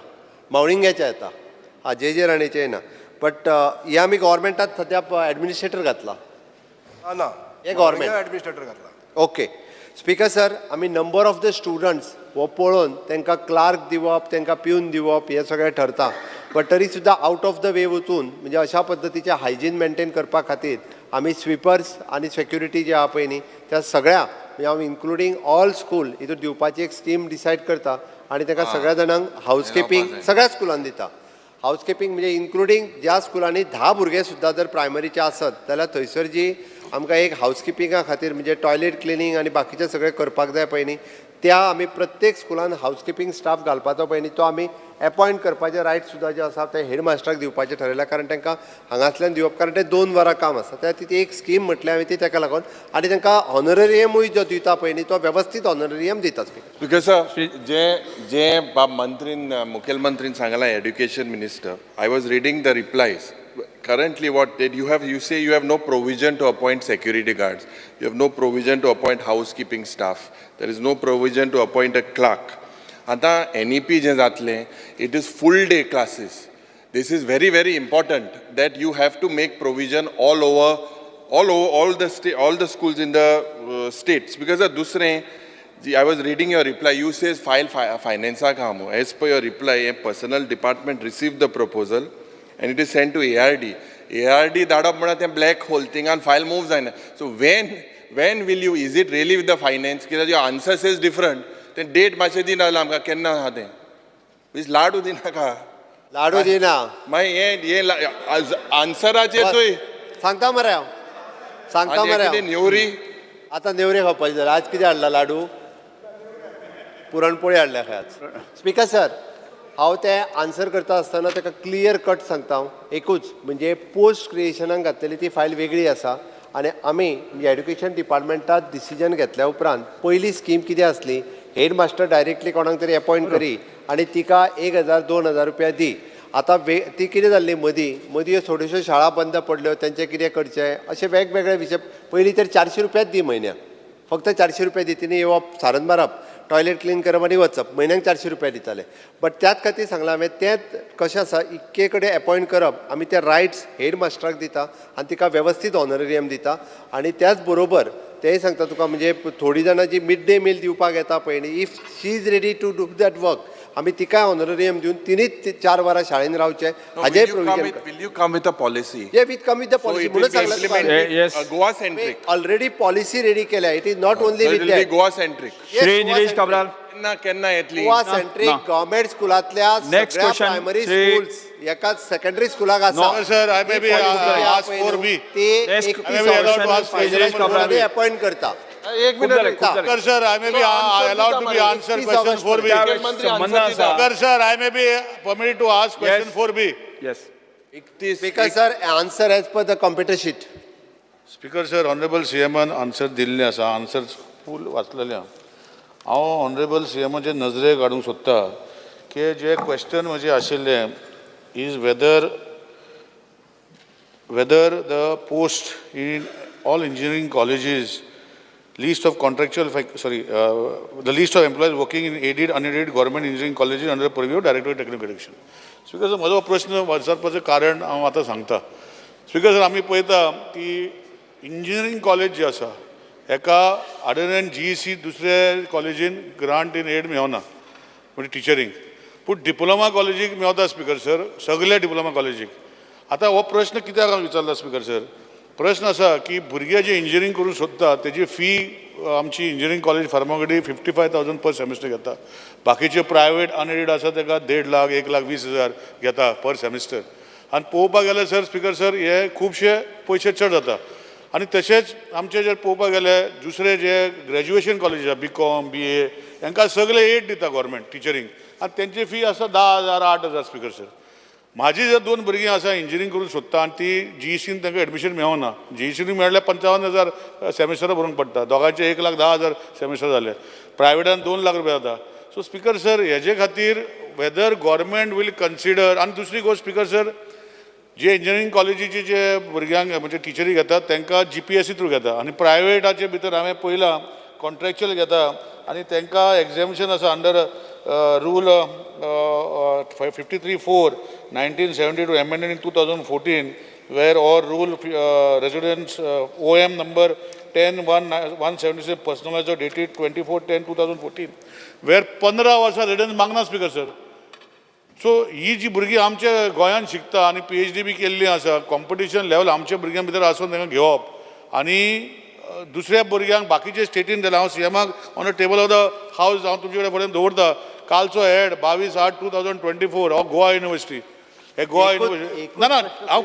मावळिंग्याच्या येता. हां, जे जे राणेचे येना, बट हे आमी गव्हर्मेंटात सद्या एडमिनिस्ट्रेटर घातला. ना. हे गव्हर्मेंट. एडमिनिस्ट्रेटर घातला. ओके स्पीकर सर, आमी नंबर ऑफ the students हो पळोवन तांकां क्लार्क दिवप, तांकां प्यून दिवप हें सगळें ठरता, बट तरी सुद्दां आउट ऑफ the वे वचून म्हणजे अशा पद्दतीचें हायजीन मेंटेन करपा खातीर आमी स्विपर्स आनी सेक्युरिटी जे आहा पळय न्ही, त्या सगळ्या म्हणजे हांव इन्क्लुडींग ऑल स्कूल हितून दिवपाची एक स्कीम डिसायड करता आनी ताका सगळ्या जाणांक हावस किपिंग सगळ्या स्कुलान दिता. हावस किपिंग म्हणजे इन्क्लुडींग ज्या स्कुलांनी 10 भुरगे सुद्दां जर प्रायमरीचे आसत जाल्यार थंयसर जी आमकां एक हावस किपिंगा खातीर म्हणजे टॉयलेट क्लिनींग आनी बाकीचें सगळें करपाक जाय पळय न्ही, त्या आमी प्रत्येक स्कुलान हावस किपिंग स्टाफ घालपाचो पळय न्ही, तो आमी एपॉयंट करपाचे रायट सुद्दां जे आसा ते हेड मास्टराक दिवपाचें ठरयलां, कारण तांकां हांगासल्यान दिवप, कारण ते 2 वरां काम आसता. त्या खातीर ती एक स्कीम म्हटल्या हांवें ती ताका लागून, आनी तांकां ऑनररियमूय जो दिता पळय न्ही, तो वेवस्थीत ऑनररियम दिता. स्पीकर सर, जे जे बाब मंत्रीन, मुखेलमंत्रीन सांगलां, education minister, I was reading the replies. Currently what did you have, you say you have no provision to appoint security guards, you have no provision to appoint housekeeping staff, there is no provision to appoint a clerk. आतां एनईपी जें जातलें, it is full day classes. This is very very important that you have to make provision all over all over all the all the schools in the states. Because दुसरें, I was reading your reply, you says file फायनान्साक आहा मू. As per your reply, a personnel department receive the proposal and it is sent to ARD. ARD धाडप म्हळ्यार तें ब्लॅक होल, थिंगान फायल मूव जायना. So when will you, is it really with the finance? कित्याक your answer is different. तें डेट मातशें दिना जाल्यार आमकां केन्ना आहा तें. प्लीज लाडू दिनाका. लाडू दिना. मागीर हें आन्सराचेर चोय. सांगता मरे हांव, सांगता आनी मरे कितें हांव. नेवरी. आतां नेवरी खावपाची जाल्यार आज कितें हाडला? लाडू, पुरणपोळी हाडल्या खंय आज. स्पीकर सर, हांव तें आन्सर करता आसतना ताका क्लियर कट सांगता हांव, एकूच म्हणजे पोस्ट क्रिएशनाक घातलेली ती फायल वेगळी आसा, आनी आमी म्हणजे एड्युकेशन डिपार्टमेंटात डिसिजन घेतल्या उपरांत पयली स्कीम कितें आसली, हेड मास्टर डायरेक्टली कोणाक तरी एपॉयंट करी आनी तिका 1000 2000 रुपया दी. आतां वे ती कितें जाल्ली, मदीं मदीं ह्यो थोड्योश्यो शाळा बंद पडल्यो, तेंचें कितें करचें अशे वेगवेगळे विशय. पयलीं तर 400 रुपयाच दी म्हयन्याक, फक्त 400 रुपया दी, तिणें येवप, सारन मारप, टॉयलेट क्लीन करप आनी वचप, म्हयन्याक 400 रुपया दिताले. बट त्याच खातीर सांगलां हांवें, तें कशें आसा, इतके कडेन एपॉयंट करप आमी ते रायट्स हेड मास्टराक दिता आनी तिका वेवस्थीत ऑनरेरियम दिता. आनी त्याच बरोबर तेंय सांगता तुका, म्हणजे थोडीं जाणां जी मिड डे मील दिवपाक येता पळय न्ही, if she is ready to do that work, आमी तिकाय ऑनरेरियम दिवन तिणीच 4 वरां शाळेन रावचें, हाजें provision. Will you come with a policy? Yeah, we come with the policy. म्हणून सांगलां तुका. Yes. Goa centric. Already policy ready केल्या. It is not only with that. Goa centric. Shri Nilesh Cabral. केन्ना केन्ना येतली? गोवा सेंट्रीक गव्हर्मेंट स्कुलांतल्या Next सगळ्या question, primary Shri- schools एकाच सेकंडरी स्कुलाक आसा. No, sir, I may be, ask 4B. ती Next 31 I may be allowed to ask Nilesh Cabral. Appoint करता. एक खूप झाले, मिनिट. खूप झाले. Speaker sir, I may be allowed to be answer question 4B. मुख्यमंत्री संबंध answer आसा. दिता. Speaker sir, I may be permitted to ask question Yes. 4B. Yes. 31. Speaker sir, answer as per the computer sheet. Speaker sir, honourable C एमान answer दिल्लें आसा, आन्सर फूल वाचलेलें हांव. हांव ऑनरेबल सी एमाचे नजरेक हाडूंक सोदता की जे क्वेश्चन म्हजें आशिल्लें is whether the post in all engineering colleges, list of contractual sorry, the list of employees working in aided, unaided government engineering colleges under purview of Director of Technical Education. Speaker sir, म्हजो प्रश्न विचारपाचें कारण हांव आतां सांगता. स्पीकर सर, आमी पळयता की इंजिनियरींग कॉलेज जी आसा हेका अदर दॅन जीईसी दुसरे कॉलेजीन ग्रांट इन एड मेवना म्हणजे टिचरींक, पूण डिप्लोमा कॉलेजीक मेवता. स्पीकर सर, सगल्या डिप्लोमा कॉलेजीक. आतां हो प्रश्न कित्याक हांवें विचारला स्पीकर सर, प्रश्न आसा की भुरगे जे इंजिनियरींग करूंक सोदता तेजी फी आमची इंजिनियरींग कॉलेज फार्मागुडी 55,000 पर सेमिस्टर घेता, बाकीचे प्रायवेट अनएडेड आसा ताका 1.5 लाख, 1,20,000 घेता पर सेमिस्टर. आनी पळोवपाक गेल्यार सर, स्पीकर सर, हे खुबशे पयशे चड जाता. आनी तशेंच आमचे जर पळोवपाक गेल्यार दुसरे जे ग्रॅज्युएशन कॉलेजी आसा, बी कॉम, बी ए, हांकां सगळे एड दिता गव्हर्मेंट टिचरींग, आनी तेंची फी आसा 10,000, 8,000. स्पीकर सर, म्हाजी जर 2 भुरगीं आसा इंजिनियरींग करूंक सोदता आनी ती जीईसीन तांकां एडमिशन मेळना, जीईसीन मेळ्ळ्यार 55,000 सेमिस्टर भरूंक पडटा, दोगांचे 1,10,000 सेमिस्टर जाले, प्रायवेटान 2 लाख रुपया जाता. सो स्पीकर सर, हेजे खातीर वेदर गव्हर्मेंट वील कन्सिडर. आनी दुसरी गोश्ट स्पीकर सर, जे इंजिनियरींग कॉलेजीचे जे भुरग्यांक म्हणजे टिचरी घेतात तांकां जीपीएससी थ्रू घेता, आनी प्रायवेटाचे भितर हांवें पळयलां कॉन्ट्रॅक्च्युअल घेता आनी तांकां एग्जॅम्शन आसा under rule 53(4) 1972 amended in 2014, where or rule residence OM number 10/1 176 personalised dated 24/10/2014, where 15 वर्सां रेजिडन्स मागना स्पिकर सर. सो ही जी भुरगीं आमच्या गोंयांत शिकता आनी पीएचडी बी केल्ली आसा, कॉम्पिटिशन लेवल आमच्या भुरग्यां भितर आसून तांकां घेवप आनी दुसऱ्या भुरग्यांक बाकीचे स्टेटीन जाल्यार, हांव सीएमाक on the table of the house हांव तुमचे कडेन पर्यंत दवरता कालचो एड, 22/8/2024 हो गोवा युनिवर्सिटी, हे गोवा युनिवर्सिटी. ना ना, हांव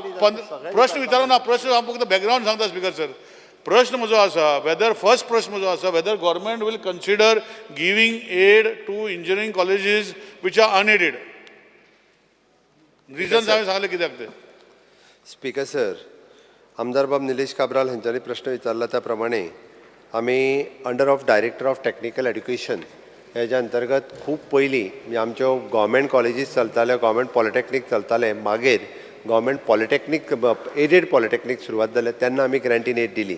प्रश्न विचारूं ना. प्रश्न हांव फक्त बॅकग्रावंड सांगता स्पिकर सर. प्रश्न म्हजो आसा वेदर, फर्स्ट प्रश्न म्हजो आसा, whether government will consider giving aid to engineering colleges which are unaided. Reasons हांवें सांगलें कित्याक ते. स्पीकर सर, आमदार बाब निलेश काब्राल हांच्यांनी प्रश्न विचारला त्या प्रमाणे आमी under of director of technical education हेज्या अंतर्गत खूब पयलीं म्हणजे आमच्यो गोवोरमेंट कॉलेजीस चलताल्यो, गोवोरमेंट पॉलिटॅक्नीक चलताले, मागीर गोवोरमेंट पॉलिटॅक्नीक, एडेड पॉलिटॅक्नीक सुरवात जाले तेन्ना आमी ग्रांट इन एड दिली.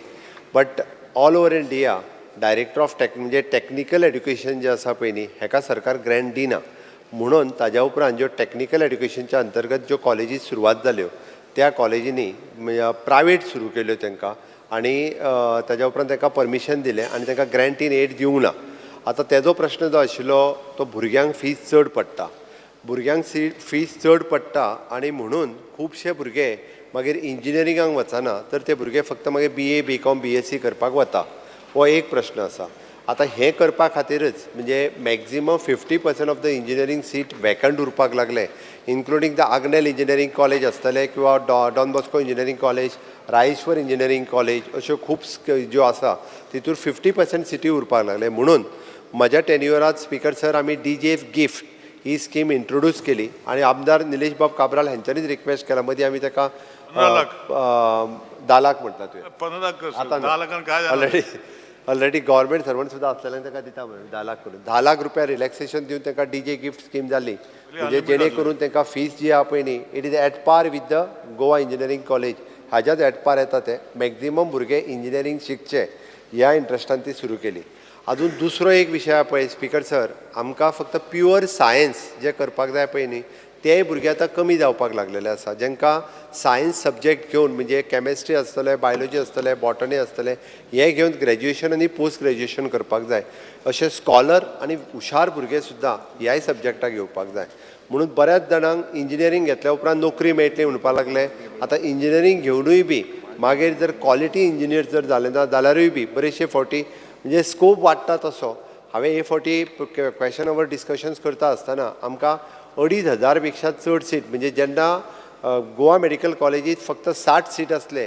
But all over India director of tech म्हणजे टॅक्निकल एड्युकेशन जें आसा पळय न्ही, हेका सरकार ग्रँट दिना. म्हणून ताज्या उपरांत ज्यो टॅक्निकल एड्युकेशनच्या अंतर्गत ज्यो कॉलेजीस सुरवात जाल्यो, त्या कॉलेजींनी प्रायवेट सुरू केल्यो तांकां आनी ताज्या उपरांत तांकां परमिशन दिलें आनी तांकां ग्रँट इन एड दिवंक ना. आतां तेजो प्रश्न जो आशिल्लो तो भुरग्यांक फीस चड पडटा, भुरग्यांक सी फीस चड पडटा आनी म्हणून खुबशे भुरगे मागीर इंजिनियरिंगाक वचना, तर ते भुरगे फक्त मागीर BA, BCom, BSc करपाक वता. हो एक प्रश्न आसा. आतां हें करपा खातीरच म्हणजे maximum 50% of the engineering seat vacant उरपाक लागले, including the Agnel engineering college आसतले किंवा don Bosco engineering college, Rayeshwar engineering college, अश्यो खूब ज्यो आसा तितूर 50% सिटी उरपाक लागले. म्हणून म्हज्या टेन्युअरात स्पिकर सर, आमी डीजेएफ गिफ्ट ही स्कीम इंट्रोड्यूस केली आनी आमदार निलेश बाब काब्राल हांच्यांनीच रिक्वेस्ट केला. मदीं आमी ताका 15 लाख. 10 लाख म्हणटा तुवें. 15 लाख. आतां 10 लाखान काय जालें? ऑलरेडी गव्हर्मेंट सर्वंट सुद्दां आसलेल्यान ताका दिता म्हणून 10 लाख करून, 10 लाख रुपया रिलॅक्सेशन दिवन तांकां डीजे गिफ्ट स्कीम जाली. म्हणजे जेणे करून तांकां फीस जी आहा पळय न्ही, it is at par with the Goa engineering college, हाज्याच at par येता. ते मॅक्झिमम भुरगे इंजिनियरींग शिकचे ह्या इंट्रस्टान ती सुरू केली. अजून दुसरो एक विशय आहा पळय स्पिकर सर, आमकां फक्त प्युअर सायन्स जे करपाक जाय पळय न्ही, तेय भुरगे आतां कमी जावपाक लागलेले आसा. जेंकां सायन्स सब्जॅक्ट घेवन, म्हणजे कॅमेस्ट्री आसतले, बायोलॉजी आसतले, बॉटनी आसतले, हे घेवन ग्रॅज्युएशन आनी पोस्ट ग्रॅज्युएशन करपाक जाय, अशे स्कॉलर आनी हुशार भुरगे सुद्दां ह्याय सब्जॅक्टाक घेवपाक जाय. म्हणून बऱ्याच जाणांक इंजिनियरींग घेतल्या उपरांत नोकरी मेळटली म्हणपाक लागले. आतां इंजिनियरींग घेवनूय बी मागीर जर क्वॉलिटी इंजिनियर जर जाले ना जाल्यारूय बी बरेचशे फावटी म्हणजे स्कोप वाडटा तसो. हांवें हे फावटी क्वेशन our discussions करता आसतना आमकां 2500 पेक्षा चड सीट, म्हणजे जेन्ना गोवा मेडिकल कॉलेजीत फक्त 60 सीट आसले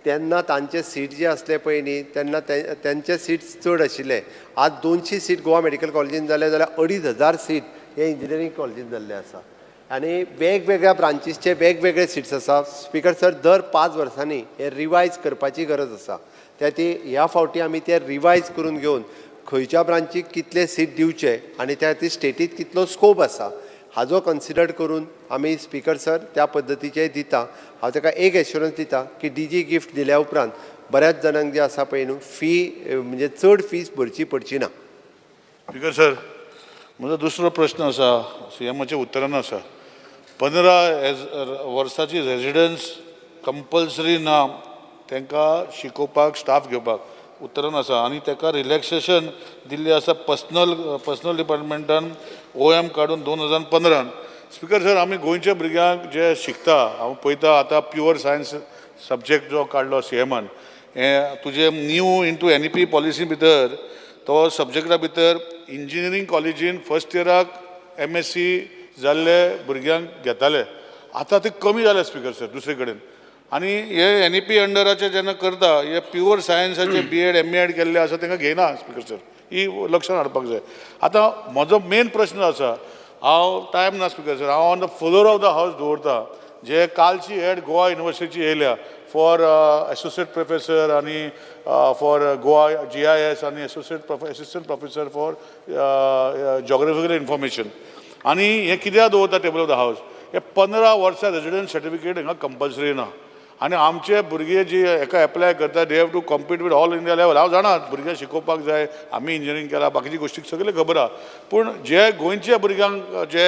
तेन्ना तांचे सीट जे आसले पळय न्ही, तेन्ना तेंचे सीट्स चड आशिल्ले. आज 200 सीट गोवा मेडिकल कॉलेजीन जाले जाल्यार 2500 सीट हे इंजिनियरींग कॉलेजीन जाल्ले आसा आनी वेगवेगळ्या ब्रांचीसचे वेगवेगळे सिट्स आसा. स्पिकर सर, दर 5 वर्सांनी हे रिवायज करपाची गरज आसा. त्या ती ह्या फावटी आमी ते रिवायज करून घेवन खंयच्या ब्रांचीक कितले सीट दिवचे आनी त्या खातीर स्टेटीत कितलो स्कोप आसा हाजो कन्सिडर करून आमी स्पिकर सर त्या पद्दतीचे दिता. हांव ताका एक एश्युरन्स दिता की डीजी गिफ्ट दिल्या उपरांत बऱ्याच जाणांक जे आसा पळय न्हू, फी म्हणजे चड फीस भरची पडची ना. स्पिकर सर, म्हजो दुसरो प्रश्न आसा, सीएमाच्या उत्तरान आसा, 15 वर्साची रेजिडन्स कंपल्सरी ना तांकां शिकोवपाक, स्टाफ घेवपाक, उत्तरान आसा. आनी ताका रिलॅक्सेशन दिल्ली आसा पर्सनल डिपार्टमेंटान ओएम काडून 2015न. स्पिकर सर, आमी गोंयच्या भुरग्यांक जे शिकता, हांव पळयता आतां प्युअर सायन्स सब्जॅक्ट जो काडलो सीएमान, हें तुजें new into NEP policy भितर तो सब्जॅक्टा भितर इंजिनियरींग कॉलेजीन फर्स्ट इयराक एमएससी जाल्ले भुरग्यांक घेताले, आतां ते कमी जाले स्पिकर सर दुसरे कडेन. आनी हे एनईपी अंडराचे जेन्ना करता, हे प्युअर सायन्साचे बीएड, एमएड केल्ले आसा तांकां घेयना स्पिकर सर. ही लक्षात हाडपाक जाय. आतां म्हजो मेन प्रश्न आसा, हांव टायम ना स्पिकर सर, हांव on the floor of the house दवरता जे कालची एड गोवा युनिवर्सिटीची येयल्या फॉर एसोसिएट प्रोफेसर आनी फॉर गोवा जीआयएस आनी assistant professor for geographical information. आनी हें कित्याक दवरता टेबल ऑफ the house, हे 15 वर्सां रेजिडन्स सर्टिफिकेट हांगा कंपल्सरी ना. आनी आमचे भुरगे जी हेका एप्लाय करता, they have to compete with all India level. हांव जाणा भुरगे शिकोवपाक जाय, आमी इंजिनियरींग केलां, बाकीची गोश्टी सगळें खबर आहा, पूण जे गोंयच्या भुरग्यांक जे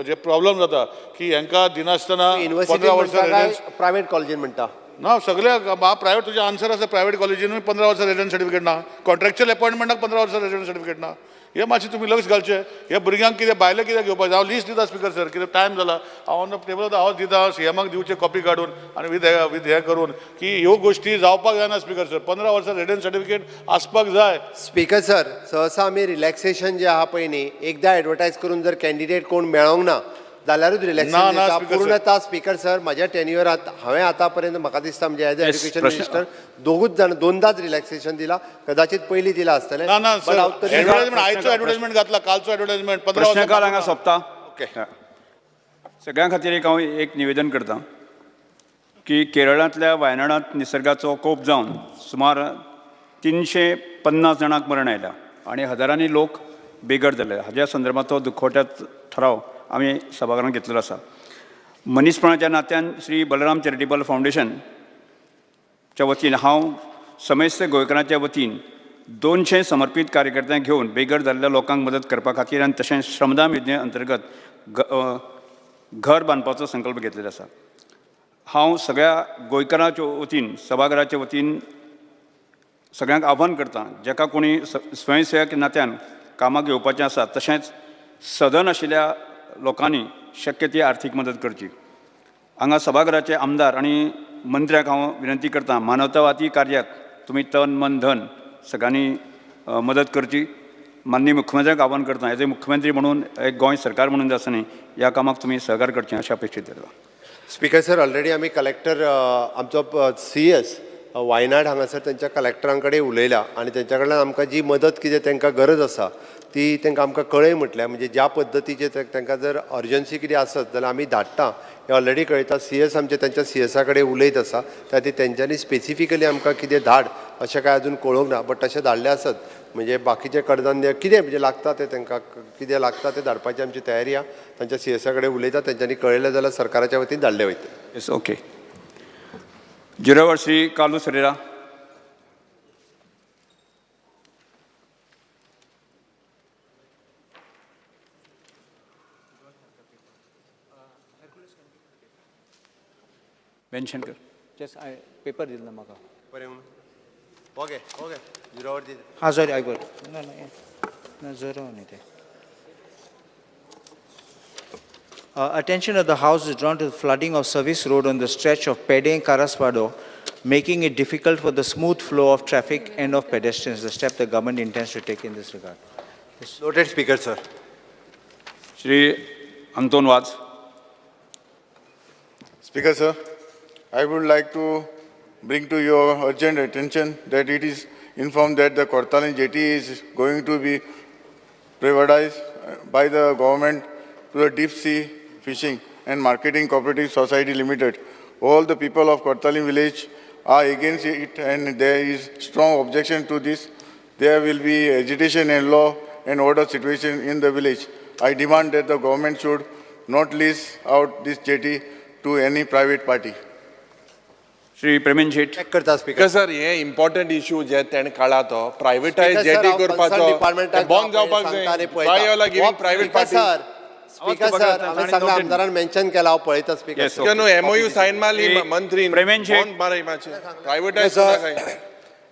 जे प्रॉब्लम जाता की हेंकां दिनासतना युनिवर्सिटी 15 वर्सां म्हणटा काय residence- private कॉलेजीन म्हणटा? ना, सगळे प्रायवेट. तुजें आन्सर आसा, प्रायवेट कॉलेजीनूय 15 वर्सां रेजिडंट सर्टिफिकेट ना, कॉन्ट्रॅक्च्युअल अपॉयंटमेंटाक 15 वर्सां रेजिडंट सर्टिफिकेट ना. हे मातशें तुमी लक्ष घालचें. हे भुरग्यांक कितें भायलें कितें घेवपाक जाय, हांव लिस्ट दिता स्पिकर सर, कितें टायम जाला, हांव ऑन the table हांव दिता सीएमाक दिवचें कॉपी काडून आनी विथ विथ हें करून की ह्यो गोश्टी जावपाक जायना स्पिकर सर. 15 वर्सां रेजिडंट सर्टिफिकेट आसपाक जाय. स्पीकर सर, सहसा आमी रिलॅक्सेशन जे आहा पळय न्ही, एकदां एडवर्टायज करून जर कॅन्डिडेट कोण मेळोंक ना जाल्यारूच ना, रिलॅक्सेशन ना, दिता. Speaker sir. पूर्णता स्पीकर सर, म्हज्या टेन्युअरात हांवें आतां पर्यंत म्हाका दिसता म्हणजे एज अ एज्युकेशन मिनिस्टर दोगूच जाण दोनदाच रिलॅक्सेशन दिला, कदाचित पयलीं दिला आसतलें. ना ना But sir, हांव तरी- एडवर्टायजमेंट, आयचो एडवर्टायजमेंट घातला, कालचो एडवर्टायजमेंट, 15 प्रश्नकाल वर्सां. हांगा सोंपता. ओके. सगळ्यां खातीर एक हांव एक निवेदन करता की केरळांतल्या वायनाडांत निसर्गाचो कोप जावन सुमार 350 जाणांक मरण आयल्या आनी हजारांनी लोक बेघर जाले. हाज्या संदर्भांत दुखवट्यात ठराव आमी सभाघरांत घेतलेलो आसा. मनीसपणाच्या नात्यान श्री बलराम चॅरिटेबल फावंडेशनच्या वतीन हांव समेस्त गोंयकारांच्या वतीन 200 समर्पीत कार्यकर्त्यांक घेवन बेघर जाल्ल्या लोकांक मदत करपा खातीर आनी तशेंच श्रमदान योजने अंतर्गत घर बांदपाचो संकल्प घेतलेलो आसा. हांव सगळ्या गोंयकारांच्या वतीन, सभाघराच्या वतीन सगळ्यांक आव्हान करता, जाका कोणी स्वयंसेवक नात्यान कामाक येवपाचें आसा, तशेंच सदन आशिल्ल्या लोकांनी शक्य ती आर्थीक मदत करची. हांगा सभाघराचे आमदार आनी मंत्र्याक हांव विनंती करता, मानवतावादी कार्यात तुमी तन मन धन सगळ्यांनी मदत करची. माननीय मुख्यमंत्र्याक आव्हान करता, एज ए मुख्यमंत्री म्हणून, एक गोंय सरकार म्हणून जे आसा न्ही, ह्या कामाक तुमी सहकार करचें अशें अपेक्षीत धरता. स्पीकर सर, ऑलरेडी आमी कलेक्टर, आमचो सीएस वायनाड हांगासर तेंच्या कलेक्टरां कडेन उलयला आनी तेंच्या कडल्यान आमकां जी मदत कितें तेंकां गरज आसा ती तेंकां आमकां कळय म्हटल्या. म्हणजे ज्या पद्दतीचे तेंकां जर अर्जन्सी कितें आसत जाल्यार आमी धाडटा हें ऑलरेडी कळयता. सीएस आमचे तेंच्या सीएसा कडेन उलयत आसा, त्या खातीर तेंच्यांनी स्पेसिफिकली आमकां कितें धाड अशें कांय अजून कळोवंक ना, बट तशें धाडलें आसत म्हणजे बाकीचें कडधान्य कितें म्हणजे लागता तें तेंकां कितें लागता तें धाडपाची आमची तयारी आहा. तांच्या सीएसा कडेन उलयता, तेंच्यांनी कळयलें जाल्यार सरकाराच्या वतीन धाडलें वयतलें. Yes, okay. Zero Shri Carlos Ferreira. Mention कर. जस्ट I paper दिल ना म्हाका. बरें, ओके ओके, झिरोवर दी. हां, सॉरी, I got. ना ना ना, झिरो न्ही तें. Attention of the House is drawn to the flooding of Service Road on the stretch of Pedem Karaswada, making it difficult for the smooth flow of traffic and of pedestrians. The step the government intends to take in this regard. Noted, Speaker sir. Shri Anton Vaz. Speaker sir, I would like to bring to your urgent attention that it is informed that the Cortalim jetty is going to be privatized by the government to the Deep Sea Fishing and Marketing Cooperative Society Limited. All the people of Cortalim village are against it and there is strong objection to this. There will be agitation and law and order situation in the village. I demand that the government should not lease out this jetty to any private party. Shri Premen Shet. Check करता स्पीकर. सर, हे इम्पॉर्टंट इश्यू जे तेणें काडला तो प्रायवेटायज स्पीकर सर, जेटी हांव करपाचो concerned department बंद जावपाक जाय. Why you are giving private party? Sir, speaker sir, हांवें सांगलां, आमदारान मेन्शन केला, हांव पळयता स्पीकर. Yes, न्हू एमओयू सायन मारली मंत्रीन. प्रेमेन शेट. बंद मारय मातशें privatize. Sir,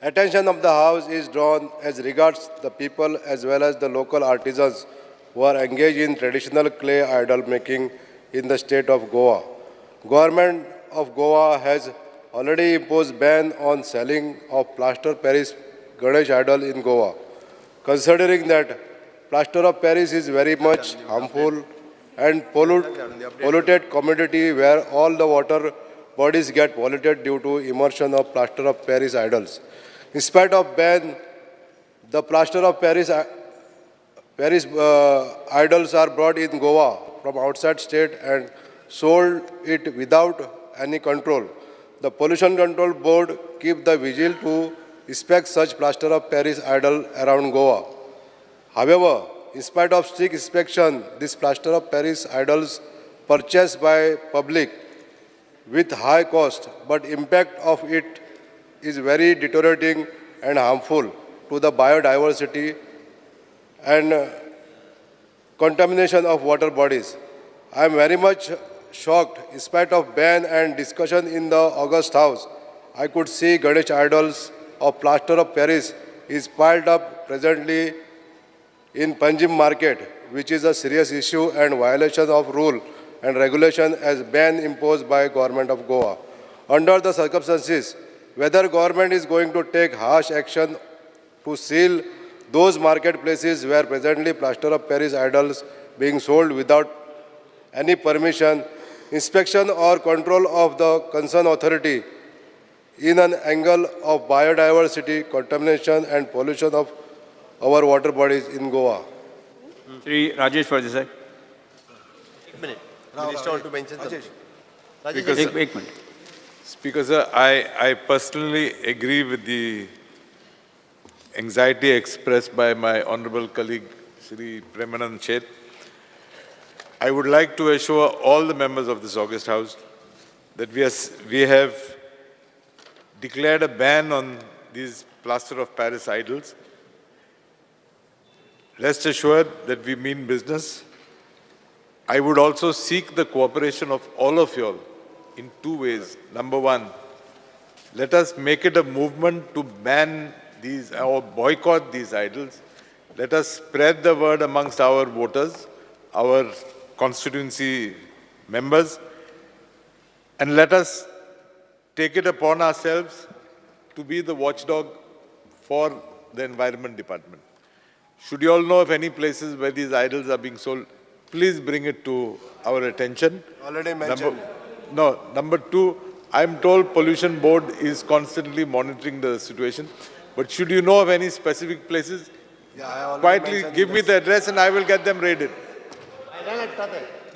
attention of the House is drawn as regards the people as well as the local artisans who are engaged in traditional clay idol making in the state of Goa. Government of Goa has already imposed ban on selling of plaster Paris Ganesh idol in Goa. Considering that plaster of Paris is very much harmful and polluted commodity where all the water bodies get polluted due to immersion of plaster of Paris idols. In spite of ban, the plaster of Paris idols are brought in Goa from outside state and sold it without any control. The Pollution Control Board keep the vigil to inspect such plaster of Paris idol around Goa. However, in spite of strict inspection, this plaster of Paris idols purchased by public with high cost, but impact of it is very deteriorating and harmful to the biodiversity and contamination of water bodies. I am very much shocked, in spite of ban and discussion in the August House, I could see Ganesh idols of plaster of Paris is piled up presently in Panjim market, which is a serious issue and violation of rule and regulation as ban imposed by government of Goa. Under the circumstances, whether government is going to take harsh action to seal those marketplaces where presently plaster of Paris idols being sold without any permission, inspection or control of the concerned authority in an angle of biodiversity, contamination and pollution of our water bodies in Goa. Shri Rajesh Phaldesai. एक minute, minister want to mention something. एक एक minute. Speaker sir, I personally agree with the anxiety expressed by my honorable colleague, Shri Premanand Shet. I would like to assure all the members of this august house that we have declared a ban on these plaster of Paris idols. Rest assured that we mean business. I would also seek the cooperation of all of you all in two ways. Number one, let us make it a movement to ban these or boycott these idols. Let us spread the word amongst our voters, our constituency members, and let us take it upon ourselves to be the watchdog for the environment department. Should you all know of any places where these idols are being sold, please bring it to our attention. Already mentioned. Number two, I'm told Pollution Board is constantly monitoring the situation. But should you know of any specific places, quietly give me the address and I will get them raided.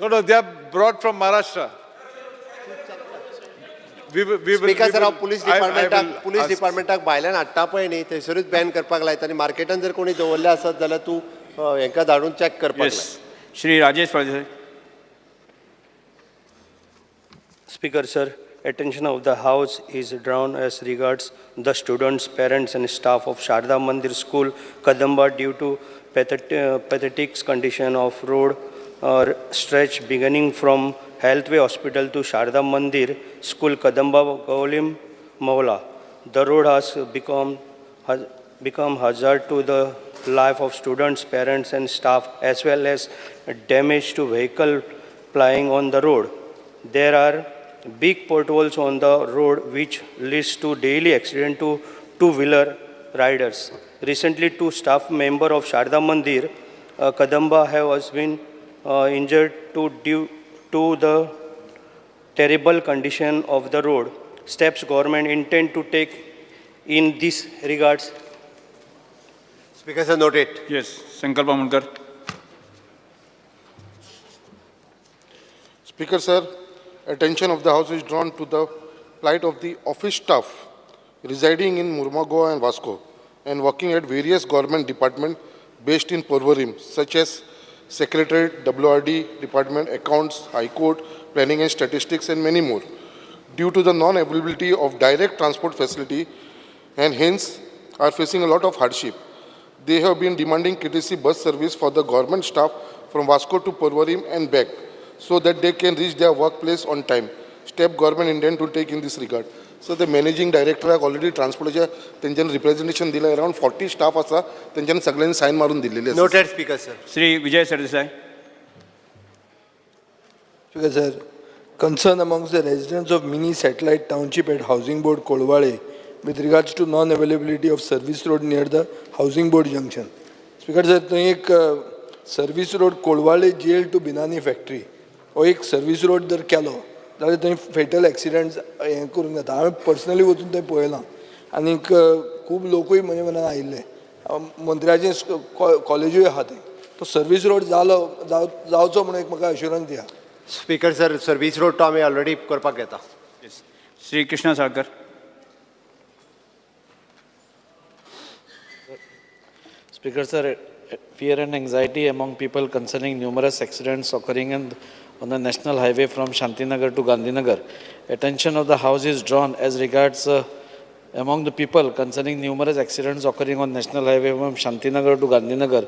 No, they are brought from Maharashtra. We will, speaker we sir, हांव will- police I डिपार्टमेंटाक will police ask- डिपार्टमेंटाक भायल्यान हाडटा पळय न्ही, थंयसरूच बॅन करपाक लायता आनी मार्केटान जर कोणी दवरले आसत जाल्यार तूं हेंकां धाडून चॅक करपाक येस लाय. Shri Rajesh Phaldesai. Speaker, sir, attention of the House is drawn as regards the students, parents, and staff of Sharda Mandir School, Kadamba, due to pathetic condition of road or stretch beginning from Healthway Hospital to Sharda Mandir School, Kadamba, Gaulim, Maula. The road has become hazard to the life of students, parents, and staff, as well as damage to vehicle plying on the road. There are big potholes on the road which leads to daily accident to two-wheeler riders. Recently, two staff member of Sharda Mandir, Kadamba, have has been injured due to the terrible condition of the road. Steps government intend to take in this regards. Speaker sir, noted. Yes, Sankalp Amonkar. Speaker sir, attention of the House is drawn to the plight of the office staff residing in Mormugao and Vasco and working at various government departments based in Porvorim, such as Secretariat, WRD Department, Accounts, High Court, Planning and Statistics, and many more. Due to the non-availability of direct transport facility and hence are facing a lot of hardship. They have been demanding KTC bus service for the government staff from Vasco to Porvorim and back so that they can reach their workplace on time. Step government intend to take in this regard. So the managing director already transportaच्या तेंच्यानी रिप्रेझेंटेशन दिलं, अराउंड 40 स्टाफ आसा, तेंच्यानी सगळ्यांनी सायन मारून दिल्लेली आसा. Noted, speaker sir. Shri Vijay Sardesai. Speaker sir, concern amongst the residents of mini satellite township at Housing Board Colvale with regards to non-availability of service road near the Housing Board junction. Speaker sir, थंय एक service road Colvale jail to Binani factory हो एक सर्वीस रोड जर केलो जाल्यार थंय फेटल एक्सिडंट्स हें करूंक जाता. हांवें पर्सनली वचून थंय पळयलां आनीक खूब लोकूय म्हज्या मनान आयिल्ले. मंत्र्याचे कॉलेजूय आहा थंय. तो सर्वीस रोड जालो जावचो म्हणून एक म्हाका अश्युरंस दिया. स्पीकर सर, सर्वीस रोड तो आमी ऑलरेडी करपाक घेता. Shri Krishna Salkar. Speaker sir, fear and anxiety among people concerning numerous accidents occurring in on the National Highway from Shantinagar to Gandhinagar. Attention of the House is drawn as regards among the people concerning numerous accidents occurring on National Highway from Shantinagar to Gandhinagar.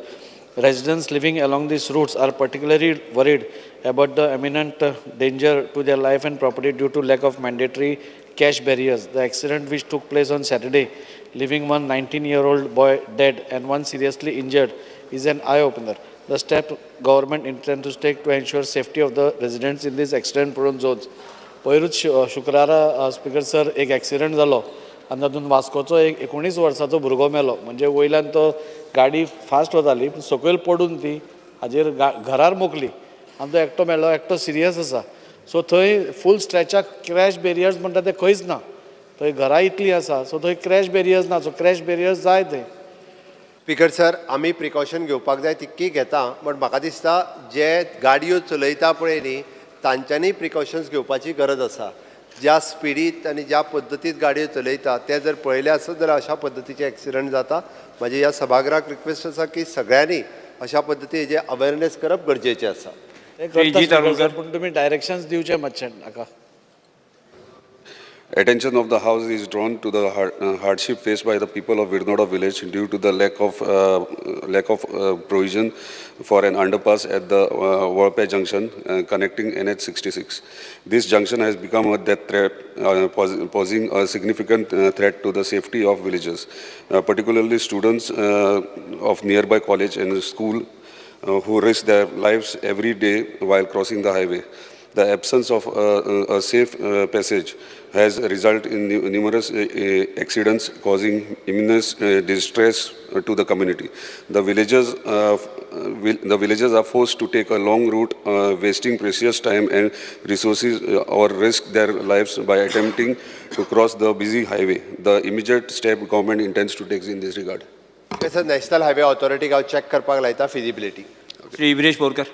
Residents living along these routes are particularly worried about the imminent danger to their life and property due to lack of mandatory cash barriers. The accident, which took place on Saturday, leaving one 19-year-old boy dead and one seriously injured, is an eye-opener. The step government intends to take to ensure safety of the residents in these accident-prone zones. पयरूच शुक्रारा स्पीकर सर एक एक्सिडंट जालो आनी तातूंत वास्कोचो एक 19 वर्साचो भुरगो मेलो. म्हणजे वयल्यान तो गाडी फास्ट वताली पूण सकयल पडून ती हाजेर घरार मोखली आनी तो एकटो मेलो, एकटो सिरियस आसा. सो थंय फूल स्ट्रेचाक क्रॅश बेरियर्स म्हणटा ते खंयच ना. थंय घरां इतलीं आसा, सो थंय क्रॅश बेरियर्स ना. सो क्रॅश बेरियर्स जाय थंय. स्पीकर सर, आमी प्रिकॉशन घेवपाक जाय तितकी घेता, बट म्हाका दिसता जे गाडयो चलयता पळय न्ही तांच्यांनी प्रिकॉशन्स घेवपाची गरज आसा. ज्या स्पिडीत आनी ज्या पद्दतीत गाडयो चलयता ते जर पळयले आसत जाल्यार अशा पद्दतीचे एक्सिडंट जाता. म्हाजी ह्या सभागृहाक रिक्वेस्ट आसा की सगळ्यांनी अशा पद्दतीचे अवेरनेस करप गरजेचें आसा. ते करता, पूण तुमी डायरेक्शन्स दिवचे मातशें नाका. Attention of the House is drawn to the hardship faced by the people of Virnoda village due to the lack of provision for an underpass at the Valpe junction connecting NH66. This junction has become a death trap, posing a significant threat to the safety of villagers, particularly students of nearby college and school who risk their lives every day while crossing the highway. The absence of a safe passage has resulted in numerous accidents, causing immense distress to the community. The villagers are forced to take a long route, wasting precious time and resources, or risk their lives by attempting to cross the busy highway. The immediate step government intends to take in this regard. Sir, national highway ऑथॉरिटीक हांव चॅक करपाक लायता feasibility. Shri Viresh Borkar.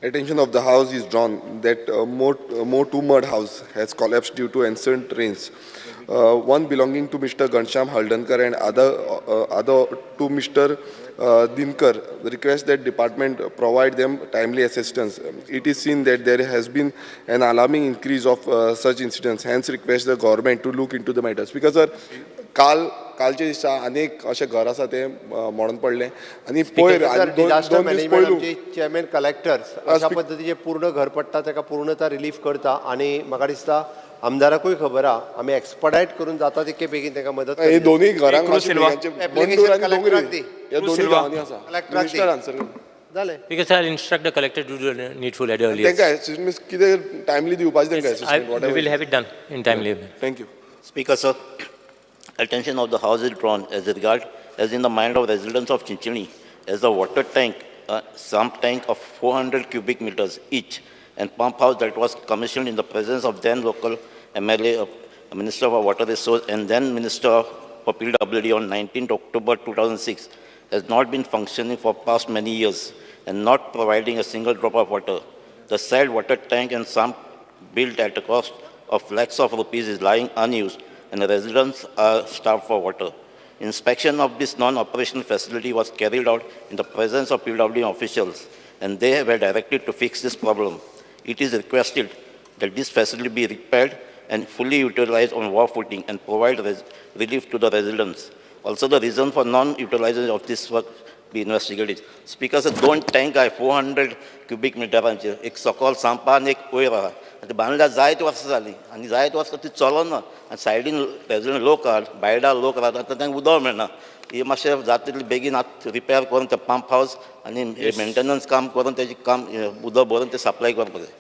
Attention of the House is drawn that Mo 2 mud house has collapsed due to ancient rains. One belonging to Mr. Ghanshyam Haldankar and other to Mr. Dinkar. Request that department provide them timely assistance. It is seen that there has been an alarming increase of such incidents. Hence, request the government to look into the matters. Because sir, कालचे दिसा अनेक अशें घर आसा तें मोडून पडलें आनी पयर डिजास्टर मॅनेजमेंट चेअरमॅन कलेक्टर अशा पद्दतीचे पूर्ण घर पडटा ताका पूर्णता रिलीफ करता आनी म्हाका दिसता आमदाराकूय खबर आहा आमी एक्सपडायट करून जाता तितके बेगीन ताका मदत. हे दोनूय घरांक जालें. Because I instruct the collector to do the needful at earliest. तांकां एसिस्टन्स कितें टायमली दिवपाचें तांकां assistance. We will have it done in timely. Thank you. Speaker sir, attention of the House is drawn as regard as in the mind of residents of Chinchini, as the water tank, sump tank of 400 cubic meters each, and pump house that was commissioned in the presence of then local MLA, Minister for Water Resource, and then Minister for PWD on 19th October 2006, has not been functioning for past many years and not providing a single drop of water. The said water tank and sump built at a cost of lakhs of rupees is lying unused, and the residents are starved for water. Inspection of this non-operational facility was carried out in the presence of PWD officials, and they were directed to fix this problem. It is requested that this facility be repaired and fully utilized on war footing and provide relief to the residents. Also, the reason for non-utilization of this work be investigated. Speaker sir, दोन टँक आहे 400 क्युबीक मिटरांचे, एक सकल सांपा आनी एक वयर आहा. आनी बांदल्यार जायत वर्सां जालीं आनी जायत वर्सां ती चलना आनी सायडीन रेजिडंट लोक आहा, बायडा लोक रावता, आतां तांकां उदक मेळना. हे मातशें जाता तितलें बेगीन आतां रिपेर करून ते पंप हावस आनी मेंटेनन्स काम करून तेजें काम उदक भरून तें सप्लाय करपाक जाय.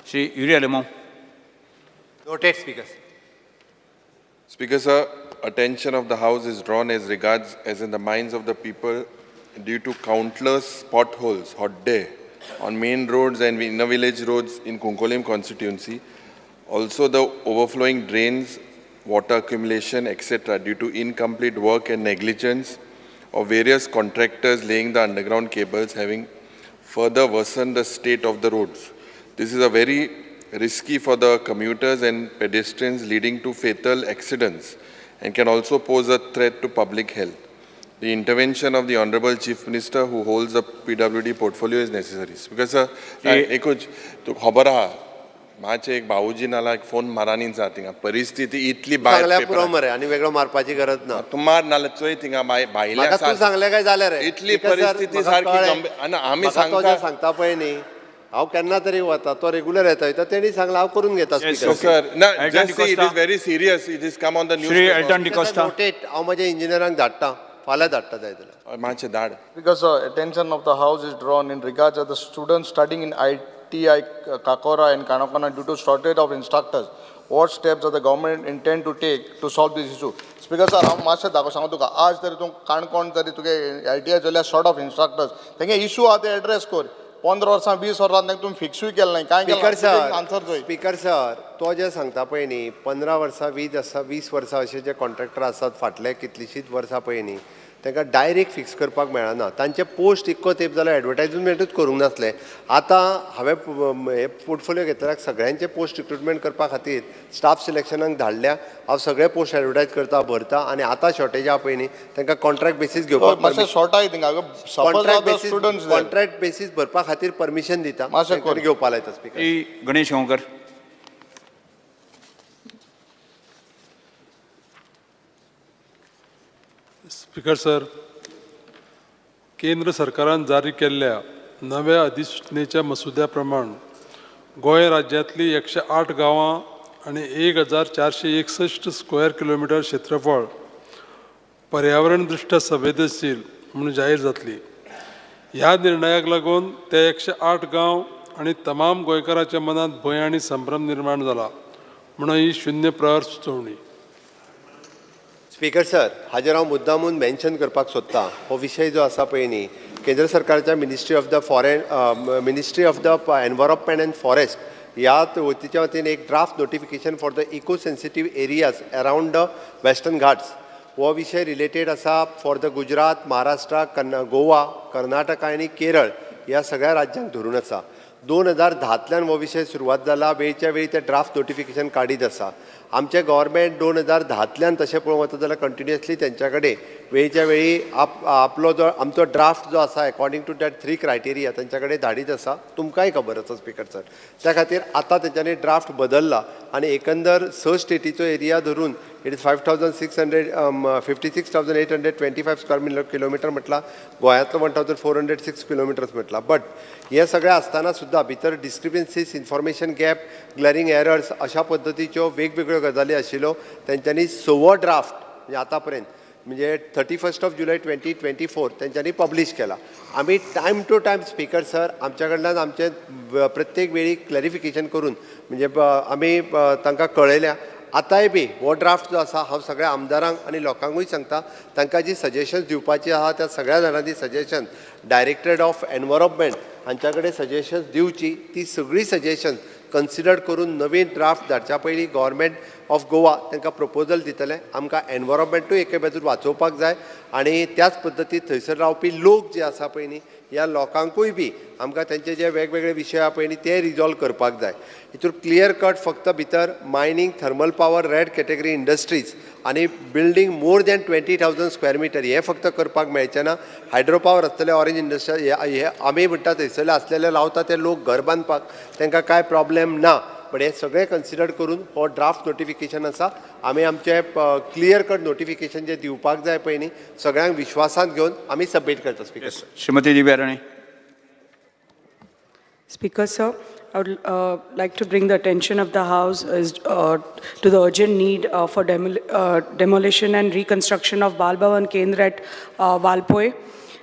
Shri Yuri Alemao. Noted, Speaker. Speaker sir, attention of the House is drawn as regards as in the minds of the people due to countless potholes, hot day, on main roads and inner village roads in Cuncolim constituency. Also the overflowing drains, water accumulation, etc. due to incomplete work and negligence of various contractors laying the underground cables, having further worsened the state of the roads. This is a very risky for the commuters and pedestrians, leading to fatal accidents, and can also pose a threat to public health. The intervention of the Honorable Chief Minister who holds the PWD portfolio is necessary. Because sir, एकूच तुका खबर आहा, मातशें एक भाऊजी नाल्यार एक फोन मारानी जा थिंगा परिस्थिती इतली भायर. सांगल्यार पुरो मरे, आनी वेगळो मारपाची गरज ना. तूं मार नाल्यार चोय थिंगा भायले. म्हाका तूं सांगलें काय जालें रे. इतली परिस्थिती सारकी गंभीर आनी आमी म्हाका तो सांगता जें सांगता पळय न्ही, हांव केन्ना तरी वता, तो रेगुलर येता, तेणी सांगलां हांव करून घेता. So sir, ना, just see, it is very serious. It is come on the news. Shri Elton D'Costa. हांव म्हज्या इंजिनियरांक धाडटा, फाल्यां धाडटा जाय जाल्यार. मातशें धाड. Because attention of the house is drawn in regards of the students studying in ITI Cacora and Canacona due to shortage of instructors. What steps does the government intend to take to solve this issue? Speaker sir, हांव मातशें दाखो सांगू तुका, आज तरी तूं काणकोण तरी तुगे ITI जाल्यार शॉर्ट ऑफ इन्स्ट्रक्टर्स, तेंगे इशू आहा ते एड्रेस कर. 15 वर्सां 20 वर्सां तांकां तुमी फिक्सूय केलें ना कांय. स्पीकर सर, आन्सर चोय. स्पीकर सर, तो जे सांगता पळय न्ही, 15 वर्सां 20 वर्सां अशे जे कॉन्ट्रॅक्टर आसात फाटले कितलींशींच वर्सां पळय न्ही, तांकां डायरेक्ट फिक्स करपाक मेळना. तांचे पोस्ट इतको तेंप जालो एडवर्टायजमेंटूच करूंक नासलें. आतां हांवें हे पोर्टफोलियो घेतल्यार सगळ्यांचे पोस्ट रिक्रुटमेंट करपा खातीर स्टाफ सिलेक्शनाक धाडल्या. हांव सगळे पोस्ट एडवर्टायज करता, भरता आनी आतां शॉर्टेज आहा पळय न्ही, तांकां कॉन्ट्रॅक्ट बेसीस घेवपाक, मातशें शॉर्ट आहा थिंगा. कॉन्ट्रॅक्ट बेसीस, कॉन्ट्रॅक्ट बेसीस भरपा खातीर परमिशन दिता, मातशें घेवपा लायता. Speaker. Ganesh Gaonkar. Speaker sir, केंद्र सरकारान जारी केल्ल्या नव्या अधिसुचनेच्या मसुद्या प्रमाण गोंय राज्यांतली 108 गांवां आनी 1461 स्क्वेअर किलोमिटर क्षेत्रफळ पर्यावरण दृश्ट्या संवेदनशील म्हूण जाहीर जातली. ह्या निर्णयाक लागून ते 108 गांव आनी तमाम गोंयकारांच्या मनांत भंय आनी संभ्रम निर्माण जाला म्हणून ही शून्य प्रहर सुचोवणी. स्पीकर सर, हाजेर हांव मुद्दामून मेन्शन करपाक सोदता. हो विशय जो आसा पळय न्ही, केंद्र सरकारच्या Ministry of the Environment and Forest ह्या वतीच्या वतीन एक draft notification for the eco sensitive areas around the Western Ghats हो विशय रिलेटेड आसा. For the Gujarat, Maharashtra, Goa, Karnataka आनी केरळ ह्या सगळ्या राज्यांक धरून आसा. 2010तल्यान हो विशय सुरवात जाला. वेळच्या वेळी ते ड्राफ्ट नोटिफिकेशन काडीत आसा. आमचें गव्हर्मेंट 2010तल्यान तशें पळोवंक वता जाल्यार कंटिन्युअसली तेंच्या कडेन वेळच्या वेळी आपलो जो आमचो ड्राफ्ट जो आसा according to that 3 criteria तेंच्या कडेन धाडीत आसा. तुमकांय खबर आसा स्पीकर सर. त्या खातीर आतां तेंच्यांनी ड्राफ्ट बदल्ला आनी एकंदर 6 स्टेटीचो एरिया धरून it is 5,656,825 square kilometre म्हटला, गोंयांतलो 1,406 किलोमिटर्स म्हटला. बट हे सगळें आसतना सुद्दां भितर discrepancies, information gap, glaring errors अशा पद्दतीच्यो वेगवेगळ्यो गजाली आशिल्ल्यो. तेंच्यांनी 6वो ड्राफ्ट म्हणजे आतां पर्यंत म्हणजे 31 जुलय 2024 तेंच्यांनी पब्लीश केला. आमी time to time speaker sir आमच्या कडल्यान आमचे प्रत्येक वेळी क्लॅरिफिकेशन करून म्हणजे आमी तांकां कळयल्या. आतांय बी हो ड्राफ्ट जो आसा हांव सगळ्या आमदारांक आनी लोकांकूय सांगता, तांकां जी सजेशन्स दिवपाची आहा त्या सगळ्या जाणांनी सजेशन डायरेक्टरेट ऑफ एनवायरमेंट हांच्या कडेन सजेशन्स दिवची. ती सगळीं सजेशन्स कन्सिडर करून नवीन ड्राफ्ट धाडच्या पयलीं गव्हर्मेंट ऑफ गोवा तांकां प्रपोजल दितलें. आमकां एनवायरमेंटूय एके बाजून वाचोवपाक जाय आनी त्याच पद्दतीन थंयसर रावपी लोक जे आसा पळय न्ही, ह्या लोकांकूय बी आमकां तेंचे जे वेगवेगळे विशय आहा पळय न्ही ते रिजॉल्व करपाक जाय. हितून क्लियर कट फक्त भितर mining, thermal power, red category industries आनी building more than 20,000 square metre हें फक्त करपाक मेळचें ना. हायड्रो पावर आसतले, ऑरेंज इंडस्ट्री हे आमी म्हणटा थंयसरले आसलेले लावता ते लोक घर बांदपाक तांकां कांय प्रॉब्लेम ना. बट हे सगळें कन्सिडर करून हो ड्राफ्ट नोटिफिकेशन आसा. आमी आमचें क्लियर कट नोटिफिकेशन जें दिवपाक जाय पळय न्ही सगळ्यांक विश्वासांत घेवन आमी सबमीट करता. Speaker. Shrimati Divya Rane. Speaker sir, I would like to bring the attention of the House to the urgent need for demolition and reconstruction of Bal Bhavan Kendra at Valpoi.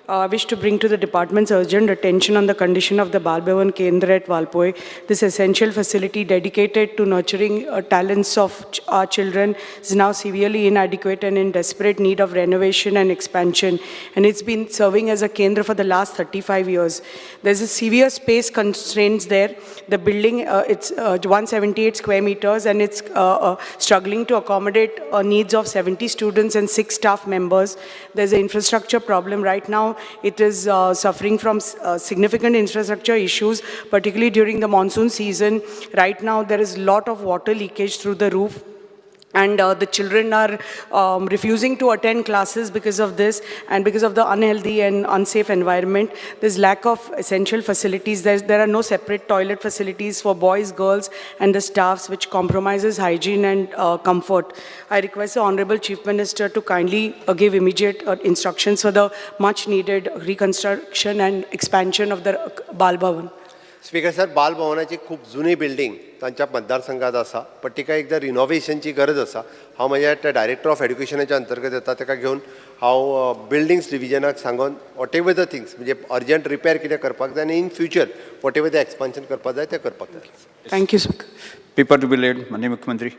I wish to bring to the department's urgent attention on the condition of the Bal Bhavan Kendra at Valpoi. This essential facility dedicated to nurturing talents of our children is now severely inadequate and in desperate need of renovation and expansion. And it's been serving as a Kendra for the last 35 years. There's a severe space constraints there. The building, it's 178 square meters, and it's struggling to accommodate needs of 70 students and 6 staff members. There's an infrastructure problem right now. It is suffering from significant infrastructure issues, particularly during the monsoon season. Right now, there is a lot of water leakage through the roof. And the children are refusing to attend classes because of this and because of the unhealthy and unsafe environment. There's lack of essential facilities. There are no separate toilet facilities for boys, girls, and the staffs, which compromises hygiene and comfort. I request the Honorable Chief Minister to kindly give immediate instructions for the much needed reconstruction and expansion of the Bal Bhavan. Speaker sir, बाल भवनाची खूब जुनी बिल्डींग तांच्या मतदारसंघात आसा, पण तिका एकदां रिनोवेशनची गरज आसा. हांव म्हज्या त्या डायरेक्टर ऑफ एड्युकेशनाच्या अंतर्गत येता, ताका घेवन हांव बिल्डिंग्स डिविजनाक सांगून what ever the things म्हणजे अर्जंट रिपेर कितें करपाक जाय आनी in future whatever the expansion करपाक जाय तें करपाक जाय. Thank you, Speaker. Paper to be laid, माननीय मुख्यमंत्री.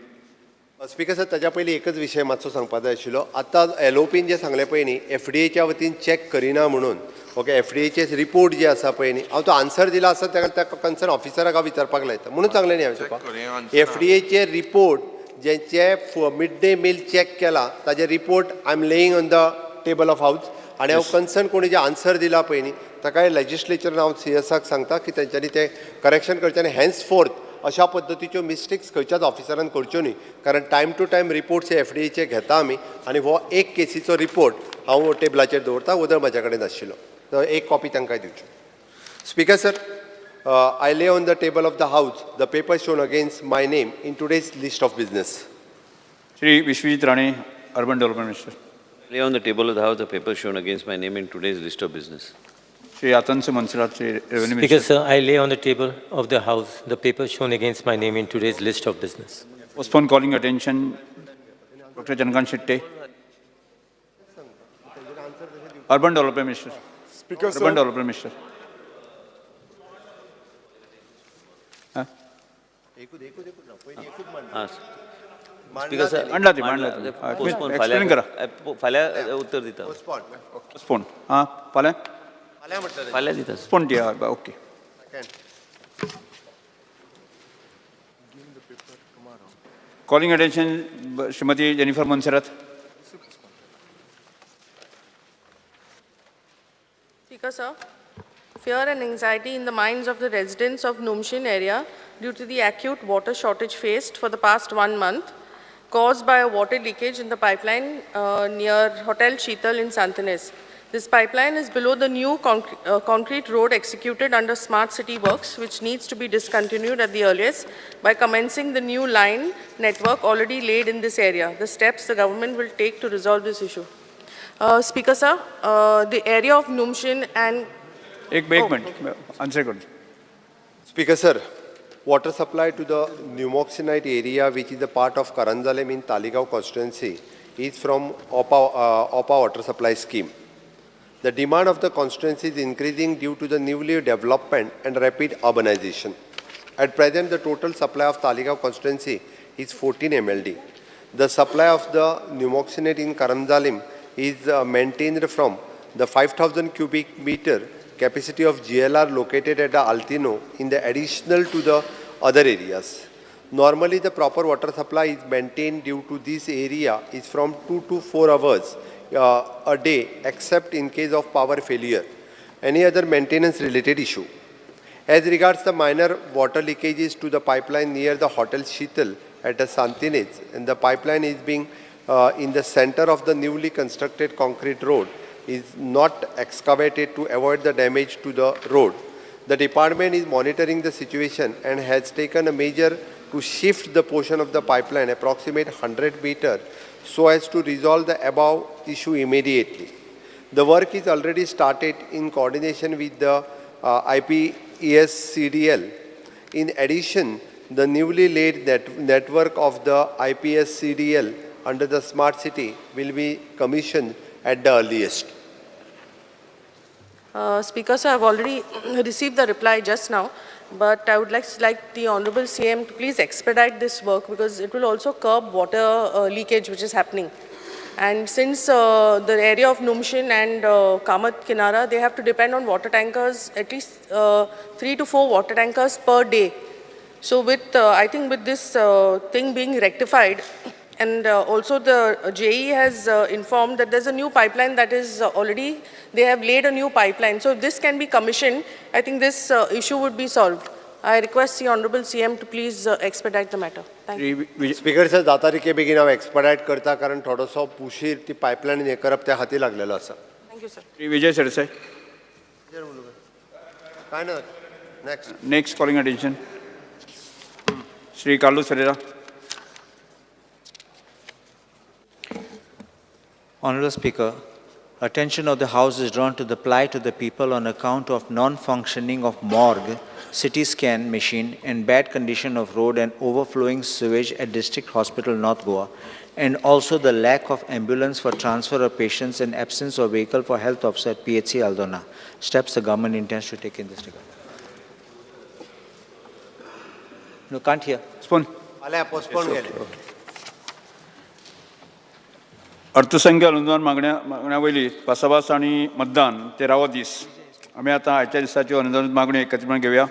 स्पीकर सर, ताच्या पयलीं एकच विशय मातसो सांगपाक जाय आशिल्लो. आतां एलओपीन जें सांगलें पळय न्ही, एफडीएच्या वतीन चॅक करिना म्हणून, ओके, एफडीएचे रिपोर्ट जे आसा पळय न्ही, हांव तो आन्सर दिला आसा ताका त्या कन्सर्न ऑफिसराक हांव विचारपाक लायता म्हणून सांगलें न्ही हांवें तुका. एफडीएचे रिपोर्ट जेंचे मिड डे मील चॅक केला ताजे report I am laying on the table of house आनी हांव कन्सर्न कोणी जे आन्सर दिला पळय न्ही ताकाय लेजिस्लेचरान हांव सीएसाक सांगता की तेंच्यांनी तें करेक्शन करचें आनी हेन्स फोर्थ अशा पद्दतीच्यो मिस्टेक्स खंयच्याच ऑफिसरान करच्यो न्ही, कारण टायम टू टायम रिपोर्ट्स हे एफडीएचे घेता आमी आनी हो एक केसीचो रिपोर्ट हांव टेबलाचेर दवरता, वदळ म्हज्या कडेन आशिल्लो तर एक कॉपी तांकां दिवची. Speaker sir, I lay on the table of the house the paper shown against my name in today's list of business. Shri Vishwajit Rane, Urban Development Minister. Lay on the table of the House the paper shown against my name in today's list of business. Shri Atanso Monserrate, Shri Revenue Speaker, Minister. sir, I lay on the table of the House the paper shown against my name in today's list of business. Postpone calling attention, Dr. Chandrakant Shetye. Urban Development Minister. Speaker, Urban sir. Development Minister. हां, स्पीकर सर, मांडला ते, मांडला ते. पोस्टपोन. एक्सप्लेन करा. फाल्यां उत्तर दिता. पोस्टपोन. हां, फाल्यां. फाल्यां दिता. पोस्टपोन दिया, okay. Calling attention, Shrimati Jennifer Monserrate. Speaker, sir, fear and anxiety in the minds of the residents of Numshin area due to the acute water shortage faced for the past 1 month, caused by a water leakage in the pipeline near Hotel Sheetal in Santinez. This pipeline is below the new concrete road executed under Smart City Works, which needs to be discontinued at the earliest by commencing the new line network already laid in this area. The steps the government will take to resolve this issue. Speaker, sir, the area of Numshin and एक एक मिनिट, आन्सर करून. Speaker, sir, water supply to the Pneumoxinite area, which is a part of Karanzalem in Taleigao constituency, is from OPA water supply scheme. The demand of the constituency is increasing due to the newly development and rapid urbanization. At present, the total supply of Taleigao constituency is 14 MLD. The supply of the pneumoxinate in Karanzalem is maintained from the 5,000 cubic meter capacity of GLR located at the Altino in the additional to the other areas. Normally, the proper water supply is maintained due to this area is from 2 to 4 hours a day, except in case of power failure, any other maintenance related issue. As regards the minor water leakages to the pipeline near the Hotel Sheetal at the Santinez, and the pipeline is being in the center of the newly constructed concrete road is not excavated to avoid the damage to the road. The department is monitoring the situation and has taken a measure to shift the portion of the pipeline approximate 100 meter so as to resolve the above issue immediately. The work is already started in coordination with the IPSCDL. In addition, the newly laid network of the IPSCDL under the Smart City will be commissioned at the earliest. Speaker, sir, I have already received the reply just now, but I would like the Honorable CM to please expedite this work because it will also curb water leakage which is happening. And since the area of Numshin and Kamat Kinara, they have to depend on water tankers, at least 3 to 4 water tankers per day. So with, I think with this thing being rectified, and also the JE has informed that there's a new pipeline that is already, they have laid a new pipeline. So if this can be commissioned, I think this issue would be solved. I request the Honorable CM to please expedite the matter. Thank you. Speaker sir, जाता तितके बेगीन हांव एक्सपडायट करता, कारण थोडोसो उशीर ती पायपलायन हें करप त्या खातीर लागलेलो आसा. Thank you, sir. Shri Vijay Sardesai. काय ना, next. Next calling attention. Shri Carlos Ferreira. Honorable Speaker, attention of the House is drawn to the plight of the people on account of non-functioning of morgue, CT scan machine and bad condition of road and overflowing sewage at District Hospital, North Goa, and also the lack of ambulance for transfer of patients and absence of vehicle for health officer at PHC Aldona. Steps the government intends to take in this regard. No, can't hear. Spoon. फाल्यां पोस्टपोन केलें. अर्थसंख्य अनुदान मागण्या वयली भासाभास आनी मतदान 13वो दीस. आमी आतां आयच्या दिसाच्यो अनुदान मागण्यो एकत्रीपणान घेवया.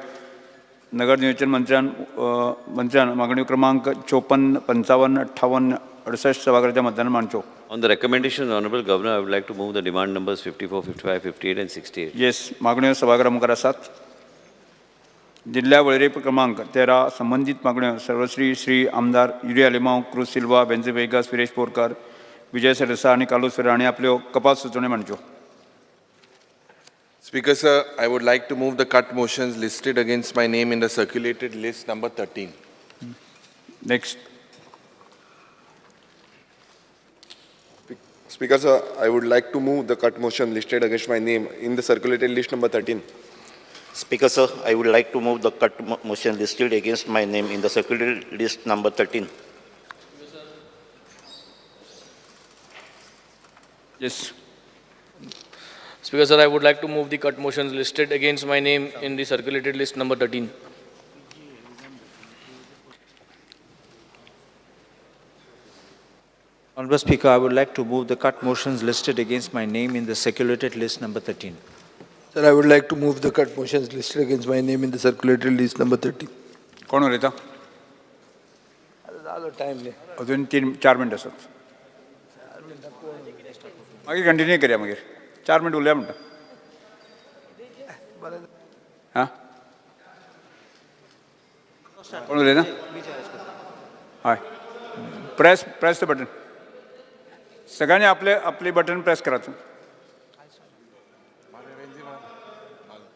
नगर नियोजन मंत्र्यान मागण्यो क्रमांक 54, 55, 58, 68 सभाघराच्या मतदान मांडच्यो. On the recommendation of the Honorable Governor, I would like to move the demand numbers 54, 55, 58 and 68. Yes, मागण्यो सभाघरा मुखार आसात. जिल्ल्या वळेरी क्रमांक 13 संबंदीत मागण्यो सर्वश्री श्री आमदार युरी आलेमांव, क्रूज सिल्वा, बेंजी वेगस, विरेश बोरकर, विजय सरदेसाय आनी कार्लोस फेरेरा हांणी आपल्यो कपात सुचोवण्यो मांडच्यो. Speaker sir, I would like to move the cut motions listed against my name in the circulated list number 13. Next. Speaker sir, I would like to move the cut motion listed against my name in the circulated list number 13. Speaker sir, I would like to move the cut motion listed against my name in the circulated list number 13. Yes. Speaker sir, I would like to move the cut motions listed against my name in the circulated list number 13. Honorable Speaker, I would like to move the cut motions listed against my name in the circulated list number 13. Sir, I would like to move the cut motions listed against my name in the circulated list number 13. कोण उलयता? जालो टायम न्ही. अजून 3-4 मिनटां आसात. मागीर कंटिन्यू करया. मागीर 4 मिनट उलया म्हणटा. हां, कोण उलयना? हय, प्रेस प्रेस the button. सगळ्यांनी आपले आपली बटन प्रेस करात.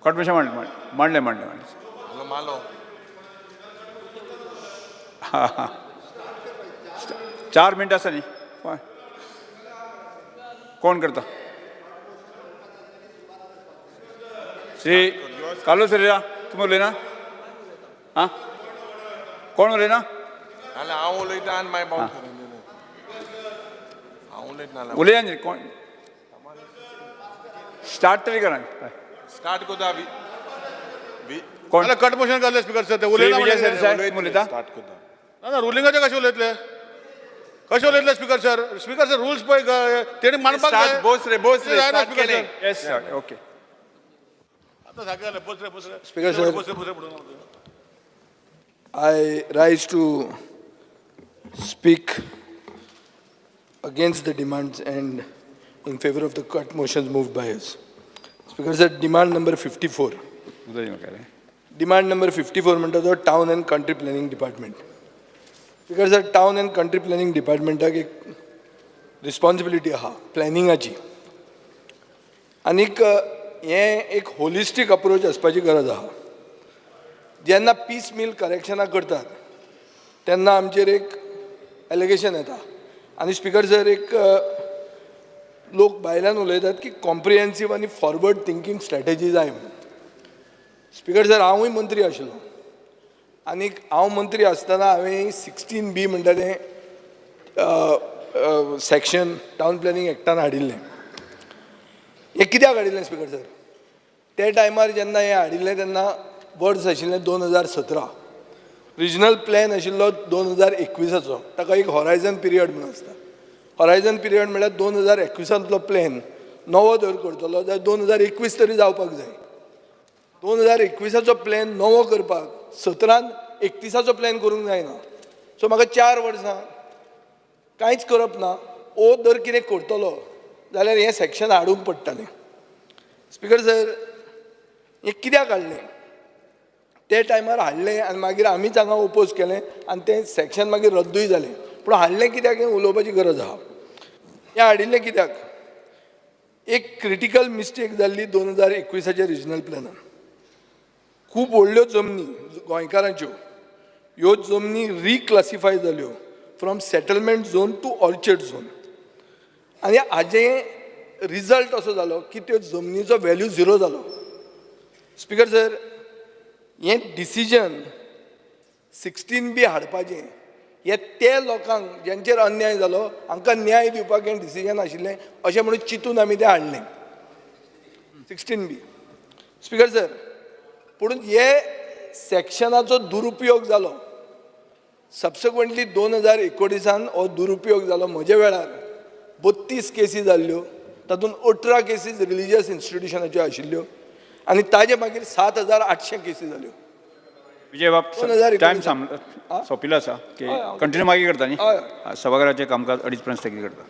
कट मोशन मांडले मांडले मांडले मांडले. मालो. हां हां, 4 मिनटां आसा न्ही. कोण करता? श्री कार्लोस फेरेरा, तुमी उलयना? आं, कोण उलयना? हांव उलयता आनी मागीर बावून हांव उलयतना. उलया न्ही कोण? स्टार्ट तरी करा. स्टार्ट करता. कोण कट मोशन घातले स्पीकर सर? ते उलयना. विजय सरदेसाय उलयता. स्टार्ट करता. ना ना, रुलिंगाचे कशें उलयतले? कशें उलयतले speaker sir? Speaker sir, rules पळय तेणी मानपाक जाय. बोस रे, बोस रे. Speaker sir. Yes sir, okay. आतां सारकें जालें. बोस रे, बोस रे. Speaker sir, बोस रे, बोस रे म्हणून. I rise to speak against the demands and in favor of the cut motions moved by us. Speaker sir, demand number 54. Demand number 54 म्हणटा तो town and country planning department. Speaker sir, town and country planning डिपार्टमेंटाक एक रिस्पॉन्सिबिलिटी आहा प्लॅनिंगाची, आनीक हें एक होलिस्टीक अप्रोच आसपाची गरज आहा. जेन्ना पीस मील करेक्शनां करतात तेन्ना आमचेर एक एलिगेशन येता आनी स्पीकर सर एक लोक भायल्यान उलयतात की कॉम्प्रिहेन्सीव आनी फॉरवर्ड थिंकींग स्ट्रॅटेजी जाय म्हणून. स्पीकर सर, हांवूय मंत्री आशिल्लो आनीक हांव मंत्री आसतना हांवें 16B म्हणटा तें सेक्शन टावन प्लॅनिंग एक्टान हाडिल्लें. हें कित्याक हाडिल्लें स्पीकर सर? ते टायमार जेन्ना हें हाडिल्लें तेन्ना वर्स आशिल्लें 2017, रिजनल प्लॅन आशिल्लो 2021चो. ताका एक हॉरायझन पिरियड म्हणून आसता. हॉरायझन पिरियड म्हळ्यार 2021 प्लॅन नवो जर करतलो जाल्यार 2021 तरी जावपाक जाय. 2021चो प्लॅन नवो करपाक 17 31चो प्लॅन करूंक जायना. सो म्हाका 4 वर्सां कांयच करप ना. ओ जर कितें करतलो जाल्यार हें सेक्शन हाडूंक पडटलें. स्पीकर सर, हें कित्याक हाडलें? ते टायमार हाडलें आनी मागीर आमीच हांगा ओपोज केलें आनी तें सेक्शन मागीर रद्दूय जालें. पूण हाडलें कित्याक हें उलोवपाची गरज आहा. हें हाडिल्लें कित्याक, एक क्रिटिकल मिस्टेक जाल्ली 2021 रिजनल प्लॅनान. खूब व्हडल्यो जमनी गोंयकारांच्यो, ह्यो जमनी रिक्लासिफाय जाल्यो from settlement zone to orchard zone. आनी हाजें रिजल्ट असो जालो की त्यो जमनीचो व्हॅल्यू झिरो जालो. स्पिकर सर, हें डिसिजन 16B हाडपाचें हे ते लोकांक ज्यांचेर अन्याय जालो हांकां न्याय दिवपाक हें डिसिजन आशिल्लें अशें म्हणून चिंतून आमी तें हाडलें 16B. Speaker sir, पूण हे सेक्शनाचो दुरुपयोग जालो. सबसिक्वंटली 2019 हो दुरुपयोग जालो. म्हज्या वेळार 32 केसी जाल्ल्यो, तातूंत 18 केसीस रिलिजियस इन्स्टिट्युशनाच्यो आशिल्ल्यो आनी ताजे मागीर 7800 केसी जाल्यो. विजय बाब, 2019 टायम सोंपिल्लो आसा. कंटिन्यू मागीर करता न्ही. सभाघराचें कामकाज 2:30 पर्यंत स्थगीत करता.